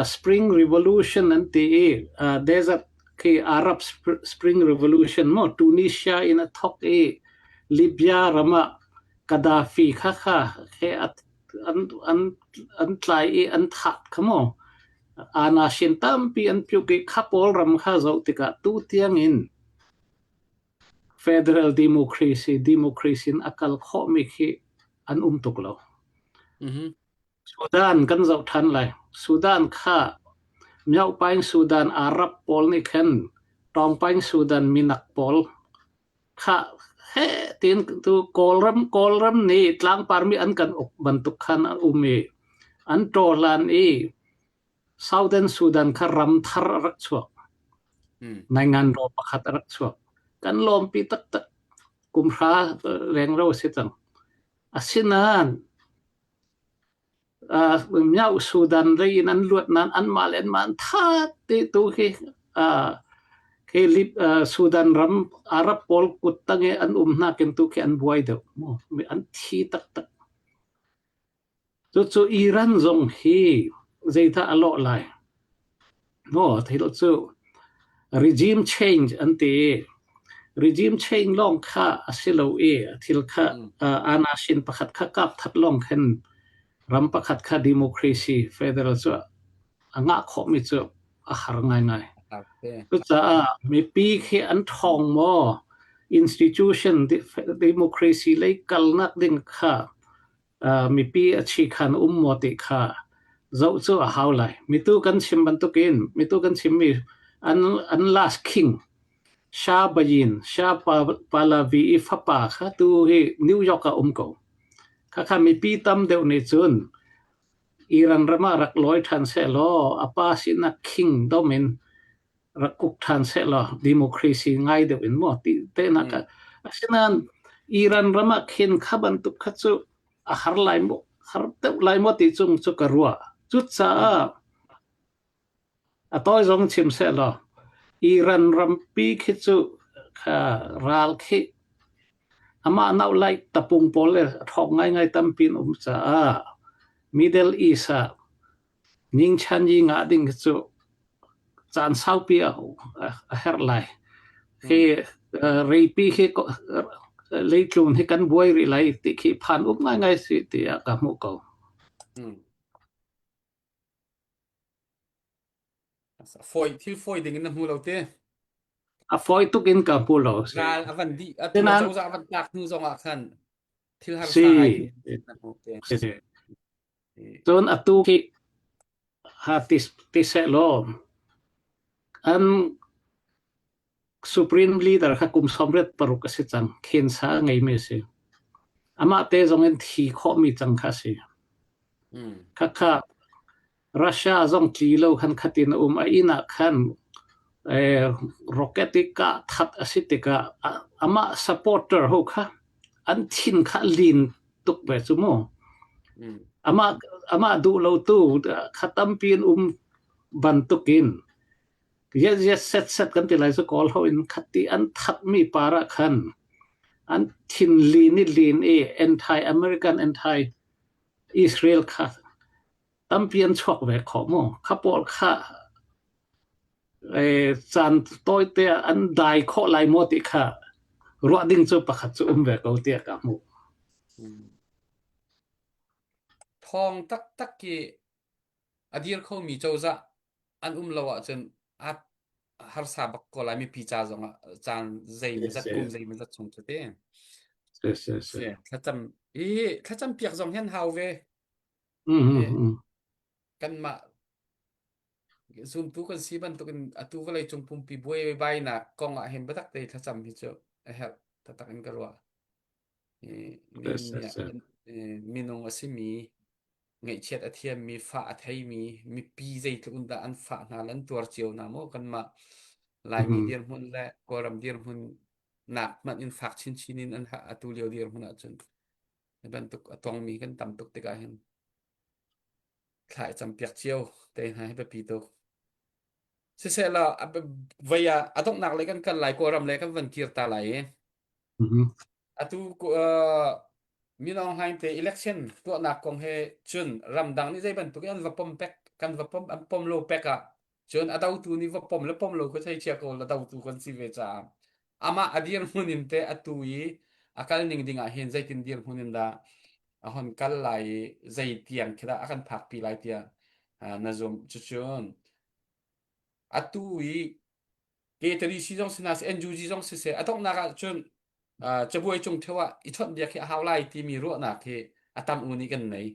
Speaker 2: Spring Revolution an ti i desert khi Arab Spring Revolution maw Tunisia in a thawk i Libya ram ah Gaddafi kha kha he an an an tlai i an that kha maw Anashin tampi an piuk i kha pawl ram kha zoh tikah tu tiang in Federal democracy democracy in a kal khawhmi khi an um tuk lo. Sudan kan zoh ṭhan lai. Sudan kha Myohpaing Sudan Arab pawl nih khan Tawngpaing Sudan minak pawl kha heh tiin tu Kawlram Kawlram nih tlangparmi an kan uk bantuk khan an um i an ṭawhlan i Southern Sudan kha ram thar a rak chuak. Naingan raw pakhat a rak chuak. Kan lawmpi taktak. Kum hra rengro a si cang. Asinain Myo Sudan lei in an luat nain anmah le anmah an that ti tu khi khi Sudan ram Arab pawl kut tang i an um nakin tu khi an buai deuh mu an thi taktak. Cucu Iran zong hi zeidah a lawh lai? Maw thil cu regime change an ti i regime change lawng kha a si lo i thil kha anasin pakhat kha kap that lawng khin ram pakhat kha democracy federal cu a ngah khawhmi cu a har ngaingai. Cucaah mipi khi an ṭhawng maw institution democracy lei kalnak ding kha mipi a chikhan um maw ti kha zoh cu a hau lai. Mitu kan chim bantukin mitu kan chimmi an an last king Shah Bayin Shah Pahlavi i fapa kha tu hi New York ah um ko. Khakha mipi tam deuh nih cun Iran ram ah rak lawi ṭhan sehlaw a pa sinak kingdom in rak uk ṭhan sehlaw democracy ngai deuh in maw ti tehna ka asinain Iran ram ah khin kha bantuk kha cu a har lai maw har deuh lai maw ti cung cu ka ruah cucaah a tawi zong chim sehlaw Iran rampi khi cu kha ral khi amah nau lai tapung pawl le ṭhawng ngaingai tampi an um caah Middle East ah Ningchan i ngah ding hi cu caan saupi a a herh lai. Hi reipi hi leitlun hi kan buai rih lai ti khi phan up ngaingai si tiah ka hmuh ko.
Speaker 1: Fawi thil fawi ding in na hmu lo te.
Speaker 2: A fawi tuk in ka hmu lo. Si.
Speaker 1: Ral a van dih atu
Speaker 2: Sinan
Speaker 1: cozah a van tlak hnu zong ah khan thil
Speaker 2: si
Speaker 1: harsa ngai na hmu te.
Speaker 2: si. Cun atu hi ha ti, ti seh law an supreme leader kha kum 86 a si cang. Khensa a ngeimi a si. Amah te zong in thi khawhmi cang kha a si. Khakha Russia zong tli lo khan khatin a um. A inn ah khan eh, rocket i kah that a si tikah amah supporter ho kha an thin kha lin tuk ve cu mu. Amah amah duh lo tu kha tampi in um bantukin yes yes set set kan ti lai cu kawl ho in khati an that mi par ah khan. An thinlin i lin i anti-American, anti-Israel kha tampi an chuak ve khawh mu. Kha pawl kha caan tawite ah an dai khawh lai maw ti kha ruah ding cu pakhat cu um ve ko tiah ka hmuh.
Speaker 1: Thawng taktak i a dir khomi cozah an um lo ahcun a harsa bak ko lai mipi ca zong ah caan zeimawzat kum zeimawzat chung cu te.
Speaker 2: Si, si, si.
Speaker 1: Thlacam hi thlacam piak zong hian hau ve. Kanmah zumtu kan si bantukin atu vawleicung pumpi buaibainak kong ah hin biatak te thlacam hi cu a herh taktak in ka ruah. Minung a simi ngaihchiat a thiammi, fah a theimi, mipi zeitluk in dah an fah hna le an tuar cio hna maw kanmah Laimi dirhmun le Kawlram dirhmun nak hmanh in fak chinchin in an atu lio dirhmun ahcun hi bantuk a tongmi kan tam tuk tikah hin thla i campiak cio te hna hi biapi tuk. Siseh law voi ah a donghnak lei kan kal lai Kawlram le kan van kir ta lai i atu uh, Min Aung Hlaing te election tuahnak kong he cun ramdang nih zei bantuk in an va pom pek kan va pom an pom lo pek ah cun a dotu nih va pom le pom lo ka thei chia ko la dotu kan si ve caah amah a dirhmun in te atu i a kal ning ding ah hin zeitin dirhmun in dah a hon kal lai i zei tiang khi dah a kan phakpi lai tiah na zum cucun atu i K3C zong si hna seh NUG zong siseh a donghnak ah cun cabuai cung theu ah i chawnh biak hi a hau lai timi ruahnak hi a tam u nih kan nei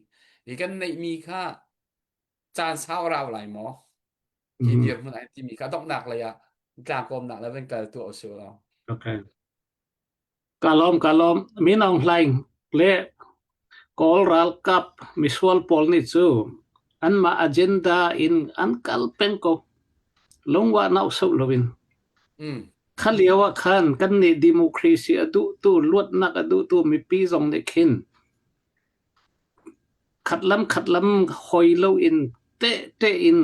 Speaker 1: i kan neihmi kha caan sau rau lai maw hi dirhmun ai timi kha donghnak lei ah tlangkawmnak le van kal tuah usih law.
Speaker 2: Okay. Ka lawm ka lawm Min Aung Hlaing le Kawl ralkap misual pawl nih cu anmah agenda in an kal peng ko. Lungwah nauhsoh loin. Kha lio ah khan kannih democracy a duhtu luatnak a duhtu mipi zong nih khin khatlam khatlam hoi loin tehte in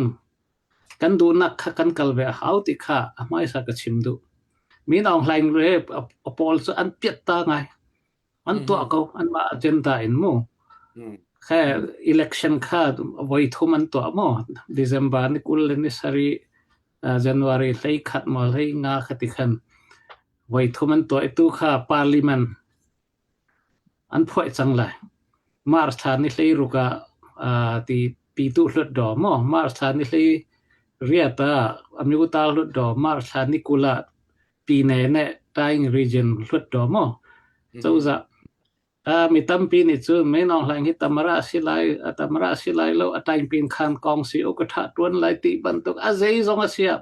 Speaker 2: kan duhnak kha kan kal ve a hau ti kha a hmaisa ka chim duh. Min Aung Hlaing le a pawl cu an piat ta ngai. An tuah ko anmah agenda in mu. Kha election kha voi thum an tuah mu. December ni 20 le ni sarih January 11 maw 15 kha ti khan voi thum an tuah i tu kha parliament An phuaih cang lai. March thla ni 16 ah ti Pyituh Hlutdaw maw March thla ni 18 ah Amyota Hlutdaw March thla ni 20 ah Pyine nih Taing Region Hlutdaw maw cozah mi tampi nih cun Min Aung Hlaing hi tamara a si lai a tamara a si lai lo a taingpin khan kong si u ka ṭha ṭuan lai ti bantuk a zeizong a si ah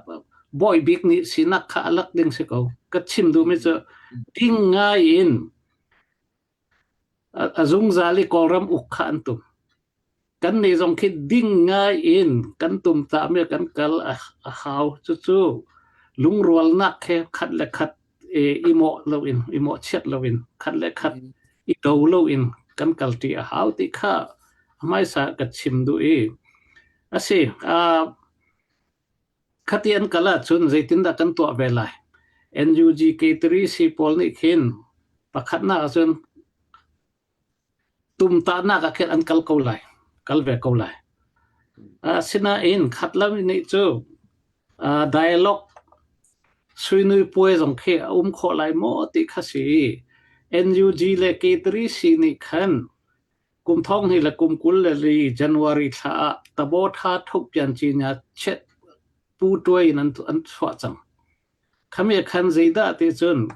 Speaker 2: bawi bik nih sinak kha a lak ding si ko. Ka chim duhmi cu ding ngai in a zungzal i Kawlram uk kha an tum. Kan nih zong khi ding ngai in kan tum tami kan kal a, a hau. Cucu lungrualnak he khat le khat e, i mawh loin, i mawhchiat loin, khat le khat i do loin kan kalṭi a hau ti kha hmaisa ka chim duh i a si. Uh, Khati an kal ahcun zeitindah kan tuah ve lai? NUG K3C pawl nih khin pakhatnak ahcun tumtahnak ah khin an kal ko lai, kal ve ko lai. Asinain khatlam nih cu dialogue suinui puai zong khi a um khawh lai maw ti kha si. NUG le K3C nih khan Kum 2024 January thla ah Tabawtha Thokpian-cinya Chet Pu Tuai in an chuah cang. Khami ah khan zeidah ti cun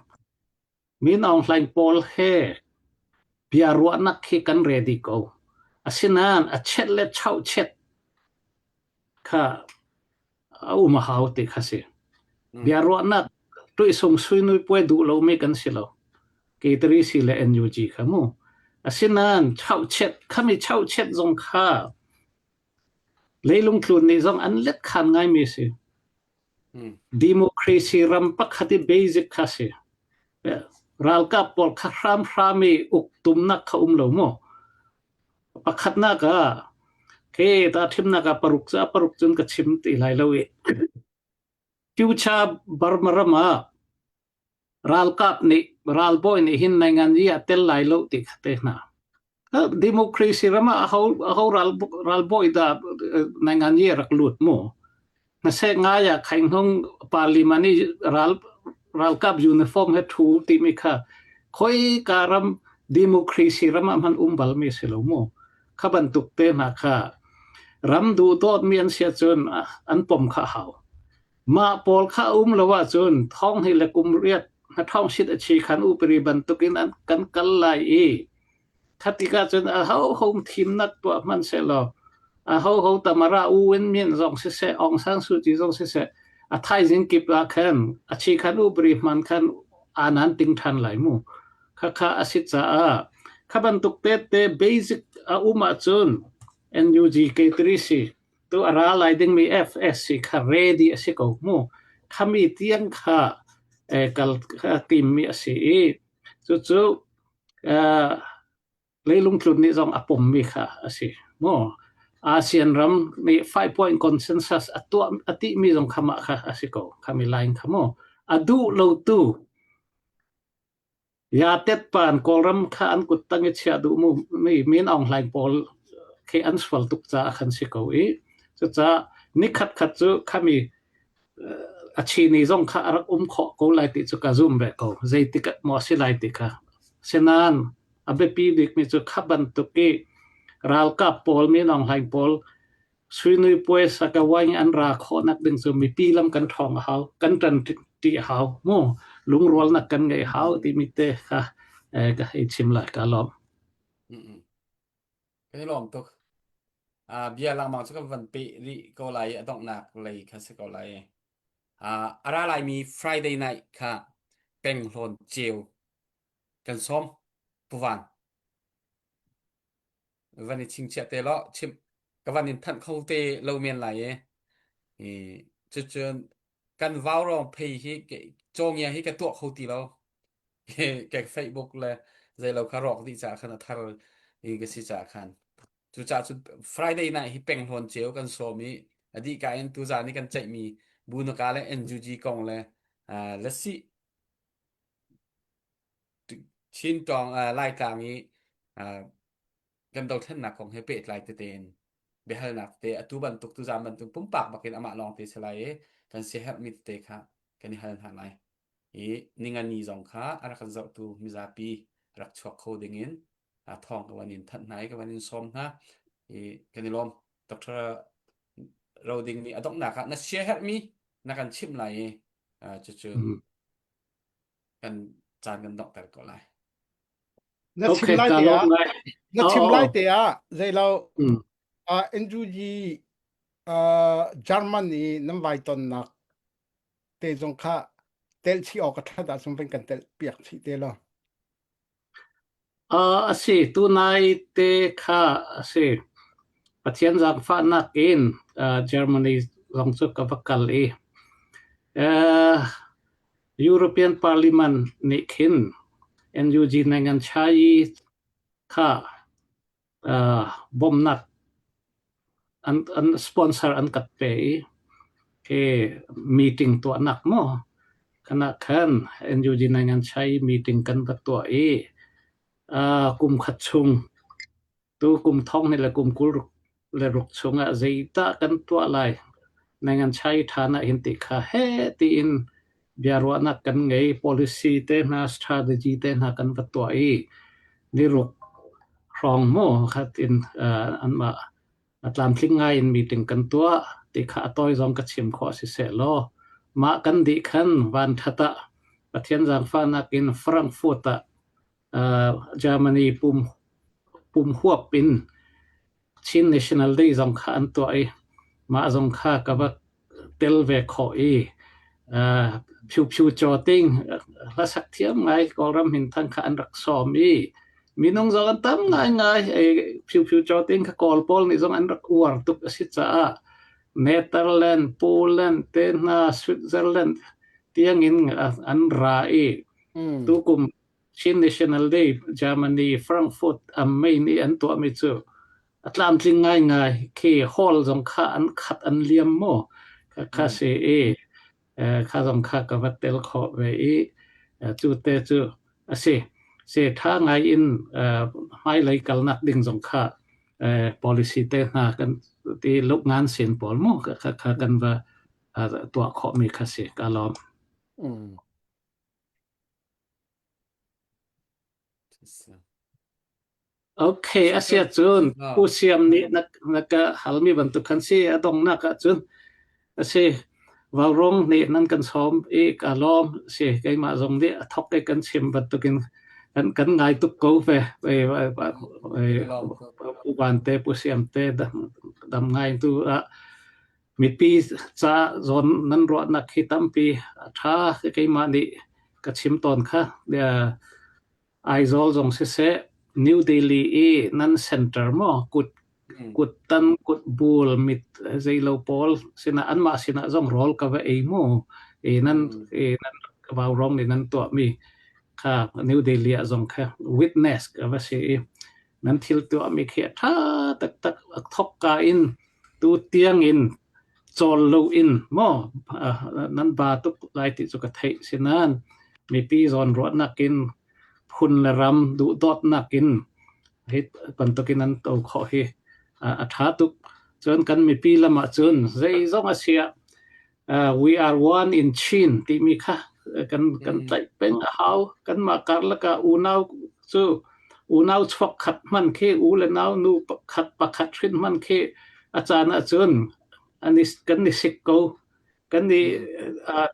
Speaker 2: Min Aung Hlaing pawl he bia ruahnak khi kan ready ko. Asinain a chet le chauchet kha a um a hau ti kha si. Biaruahnak tuisung suinui puai duh lomi kan si lo. K3 si le NUG kha mu. Asinain chauchiat khami chauchiat zong kha leilung tlun nih zong an let khan ngaimi si. Democracy ram pakhat i basic kha si. Ralkap pawl kha hramhram i uk tumnak kha um lo mu. Pakhatnak ah ke ta thimnak ah paruk cu a paruk cun ka chim ti lai lo i future Burma ram ah ralkap nih ralbawi nih hin naingan-yi ah tel lai lo ti kha te hna. Democracy ram ah aho aho ral ralbawi dah naingan-yi rak lut mu? Hmaseh ngai ah Khainghung parliament i ral ralkap uniform he ṭhu timi kha khoika ram democracy ram ah hmanh um balmi si lo mu. Kha bantuk te hna kha ram duhdawtmi an si ahcun an pom kha a hau. Mah pawl kha a um lo ahcun thong hi le kum riat hnathawng sit a chi khan upari bantukin an kan kal lai i Kha tikah cun ahoho thimnak tuah hmanhsehlaw, ahoho Tamara U Win Myint zong siseh, Aung San Suu Kyi zong siseh, a thaizing kip ah khan a chikhan upari hman khan aa nan ting ṭhan lai mu. Khakha a si caah kha bantuk tete basic a um ahcun NUG K3C tu a ra lai dingmi FSC kha ready a si ko mu. Khami tiang kha eh, kal kha timmi a si i cucu Leilung tlun nih zong a pommi kha a si. Maw ASEAN ram nih five point consensus a tuah a tihmi zong kha mah kha a si ko. Khami line kha maw a duh lotu ya tetpan Kawlram kha an kut tang i chiah duh mu mi Min Aung Hlaing pawl khi an sual tuk caah khan si ko i cucaah nikhat khat cu khami A chini zong kha a rak um khawh ko lai ti cu ka zum ve ko. Zeitik ah maw a si lai ti kha. Asinain a biapi bikmi cu kha bantuk i ralkap pawl, Min Aung Hlaing pawl Suinui Puai Sakawaing an ra khawhnak ding cu mipi lam kan ṭhawng a hau, kan ṭan ṭi a hau. Mu lungrualnak kan ngeih hau timi te kha eh, ka hei chim lai ka lawm.
Speaker 1: Kan i lawm tuk. Uh, bia lengmang cu kan van peh rih ko lai i a donghnak lei kha si ko lai. Uh, a ra laimi Friday night kha penghlawn ceu kan sawm puvan van i chingchiah te law chim ka van in thanh kho te lo men lai i i cucun kan vaurawng phei hi cawngia hi ka tuah kho ti lo ke Facebook le zeilo kha rawk dih caah khan a thar i ka si caah khan cucaah cu Friday night hi penghlawn ceu kan sawm i a dih ka in tuzan i kan ceihmi Bunaka le NUG kong le lasi Chin tawng Laitlang i kan dothlennak kong he pehtlai tete in biahalnak te atu bantuk tuzan bantuk pumpak bakin amah lawng te si lai i kan siaherhmi tete kha kan i hal hna lai. I ningani zong kha a rak kan zohtu mizapi rak chuak kho dingin thawng ka van in thanh hna i ka van in sawm hna i kan i lawm. Dr. Roding nih a donghnak ah na siaherhmi na kan chimh lai i cucu kan caan kan donghter ko lai.
Speaker 3: Na chim lai te ah na chim lai te ah zeilo NUG German i nan vai tonnak te zong kha telh chih awk a ṭhat ahcun van kan telh piak chih te law.
Speaker 2: A si, tunai te kha a si. Pathian zaangfahnak in Germany zong cu ka va kal i European Parliament nih khin NUG Nangan Chai kha bawmhnak an, an sponsor an kat pe i khi meeting tuahnak maw kana khan NUG Nangan Chai meeting kan va tuah i kum khat chung Tu kum thong ni le kum 20 le ruk chungah zeidah kan tuah lai? Nangan chai ṭhan ah hin ti kha he tiin biaruahnak kan ngei. Policy te hna, strategy te hna kan va tuah i niruk hrawng maw khatin anmah a tlamtling ngai in meeting kan tuah ti kha a tawi zong ka chim khawh si seh law mah kan dih khan van ṭhat ah Pathian zaangfahnak in Frankfurt ah Germany pum pumhuap in Chin National Day zong kha an tuah i mah zong kha ka va tel ve khawh i Phyu Phyu Chaw Ting hlasak thiam ngai Kawlram minthang kha an rak sawm i minung zong an tam ngaingai. Phyu Phyu Chaw Ting kha Kawl pawl nih zong an rak uar tuk a si caah Netherlands, Poland te hna, Switzerland tiangin an ra i tukum Chin National Day Germany Frankfurt am Main i an tuahmi cu a tlamtling ngaingai khi hall zong kha an khat an liam maw kha si i kha zong kha ka va tel khawh ve i cu te cu. A si. Si ṭha ngai in hmailei kalnak ding zong kha policy te hna kan ti luk ngan sin pawl mu kha kha kan va tuah khawhmi kha si ka lawm.
Speaker 3: Mm.
Speaker 2: Okay, a sia cun Pu Siam nih na, na ka halmi bantuk khan si a donghnak ah cun a si Vaurawng nih nan kan sawm i ka lawm si keimah zong nih a thok i kan chim bantukin kan kan ngai tuk ko ve Pu Van te Pu Siam te dam ngai tu ah mipi ca zawn nan ruahnak hi tampi a ṭha keimah nih ka chim tawn kha Aizawl zong siseh, New Delhi i nan center maw kut kuttan kutbul mit zeilo pawl sinah anmah sinah zong rawl ka va ei mu. I nan i nan vaurawng nih nan tuahmi kha New Delhi ah zong kha witness ka va si i nan thil tuahmi khi a ṭha taktak a thokka in tu tiang in cawl loin maw nan ba tuk lai ti cu ka theih sinan mipi zawnruahnak in phun le ram duhdawtnak in hi bantukin an to khawh hi a ṭha tuk. Cun kan mipi lam ah cun zeizong a si ah we are one in Chin timi kha kan kan tlaih peng a hau. Kanmah karlak ah unau cu unau chuak khat hman khi u le nau nu khat pakhat hrin hman khi a caan ah cun an i kan i sik ko kan i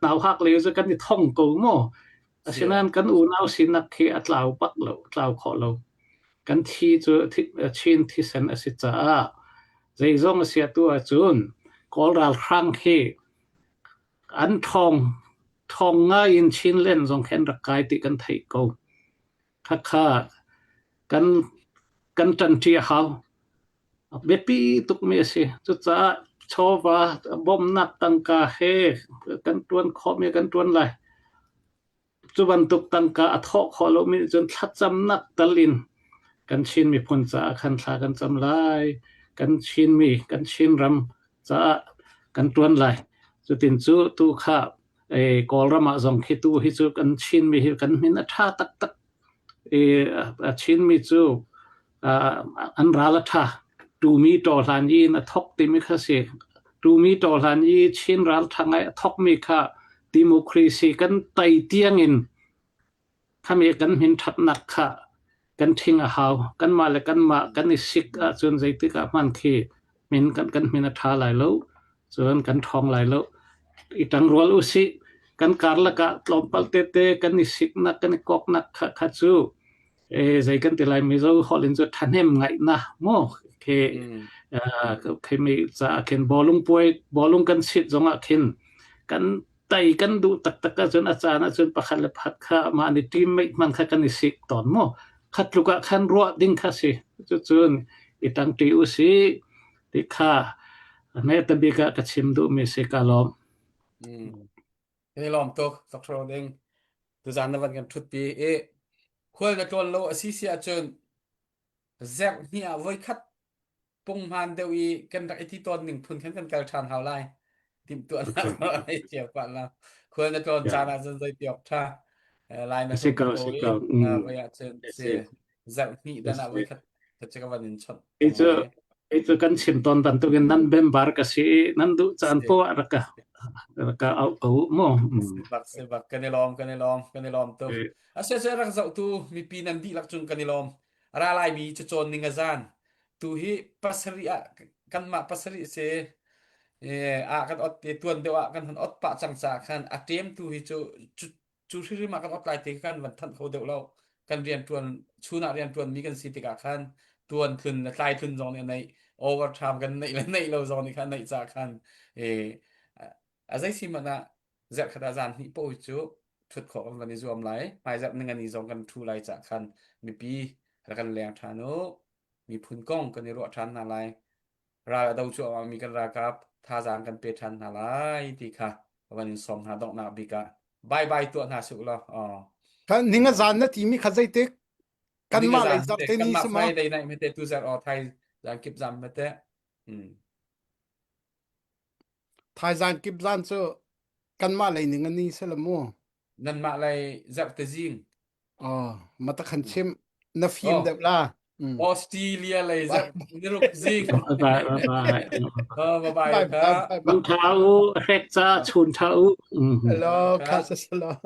Speaker 2: nauhak lei cu kan i thong ko mu asinain kan unau sinak khi a tlau bak lo tlau khawh lo kan thi cu Chin thisen a si caah zeizong a sia tu ahcun Kawl ralhrang khi an ṭhawng ṭhawng ngai in Chinland zong khi an rak kai ti kan theih ko Khakha kan kan ṭanṭi a hau. A biapi tukmi a si. Cucaah chawva bawmhnak tangka he kan ṭuan khawhmi kan ṭuan lai. Cu bantuk tangka a thawh khawh lomi nih cun thlacamnak tal in kan Chin miphun caah khan thla kan cam lai. Kan Chinmi, kan Chinram caah kan ṭuan lai. Cutin cu tu kha Kawlram ah zong khi tu hi cu kan Chinmi hi kan min a ṭha taktak. I a Chinmi cu an ral a ṭha. Tumi ṭawhlan in a thok timi kha si. Tumi ṭawhlan i Chin ral ṭha ngai a thokmi kha democracy kan tei tiangin Khami kan hminṭhatnak kha kan ṭhing a hau. Kanmah le kanmah kan i sik ahcun zeitik ah hmanh khi min kan, kan hmin a ṭha lai lo. Cun kan ṭhawng lai lo. I ṭangrual usih. Kan karlak ah tlawmpal tete kan i siknak, kan i koknak kha, kha cu e, zei kan ti lai Mizo holh in cu ṭhahnem ngaihnak mu khi khi mi caah khin bawlung puai bawlung kan sit zongah khin kan tai kan duh taktak ahcun a caan ahcun pakhat le pakhat kha mah nih teammate hman kha kan i sik tawn mu khat tluk ah khan ruah ding kha si cucun i ṭangṭi u si ti kha hme tabik ah ka chim duhmi si ka lawm
Speaker 1: Kan i lawm tuk Dr. Ding tuzaan na van kan ṭhutpi i khual na tlawn lo a si si ahcun zerh hnih ah voikhat punghman deuh i kan rak i ti tawn ning phun khan kan kal ṭhan hau lai. Timhtuahnak ai cia pah la. Khual na tlawn caan ah cun zei ti awk ṭha. Lai na
Speaker 2: Si
Speaker 1: hung
Speaker 2: ko,
Speaker 1: ko
Speaker 2: si
Speaker 1: i
Speaker 2: ko.
Speaker 1: voi ah cun si zarh hnih dan ah voi khat ka van in chawnh.
Speaker 2: Kei cu kei cu kan chim tawn bantukin nan member ka si i nan duh caan poah rak ka rak ka auh ko mu.
Speaker 1: Si bak si bak kan i lawm kan i lawm kan i lawm tuk. Ase se rak zoh tu mipi nan dihlak cung kan i lawm. Ra laimi cu cawn ning a zan. Tu hi pasarih ah kanmah pasarih si ah kan ot te tuan deuh ah kan hun ot pah cang caah khan a ṭem tu hi cu cu hrimhrim ah kan ot lai ti kan van thanh kho deuh lo. Kan rian ṭuan chun ah rian ṭuan mi kan si tikah khan tuan tlun le tlai tlun zong nih a neih overtime kan neih le neih lo zong nih khan neih caah khan a zei si hmanh ah zarhkhat ah zan hnih paoh cu ṭhut khawh kan van i zuam lai. Hmaizarh ningani zong kan ṭhu lai cah khan mipi rak kan leng ṭhan u. Miphun kong kan i ruah ṭhan hna lai. Ral a do cuahmah mi kan ralkap thazaang kan pe ṭhan hna lai ti kha ka van in sawm hna donghnak bik ah. Bye bye tuah hna sih ulaw. Oh.
Speaker 3: Kha ninga zan na timi kha zeitik kanmah lei zarh te ni
Speaker 1: Kanmah
Speaker 3: si ma
Speaker 1: Friday night mete tu zarh or thai zan kip zam mete. Hmm.
Speaker 3: Thaizan kip zan cu kanmah lei ning ani si la mu.
Speaker 1: Nanmah lei zarh te zing.
Speaker 3: Oh, mata khan chim na fim
Speaker 1: Oh.
Speaker 3: deuh la. Mm.
Speaker 1: Australia lei zarh niruk zing.
Speaker 2: Bye bye bye bye.
Speaker 1: Oh, bye bye
Speaker 3: Bye
Speaker 1: ka.
Speaker 3: bye bye.
Speaker 2: Mang tha u, hrek cha chun tha u. Mm.
Speaker 3: Hello, kha sa sala.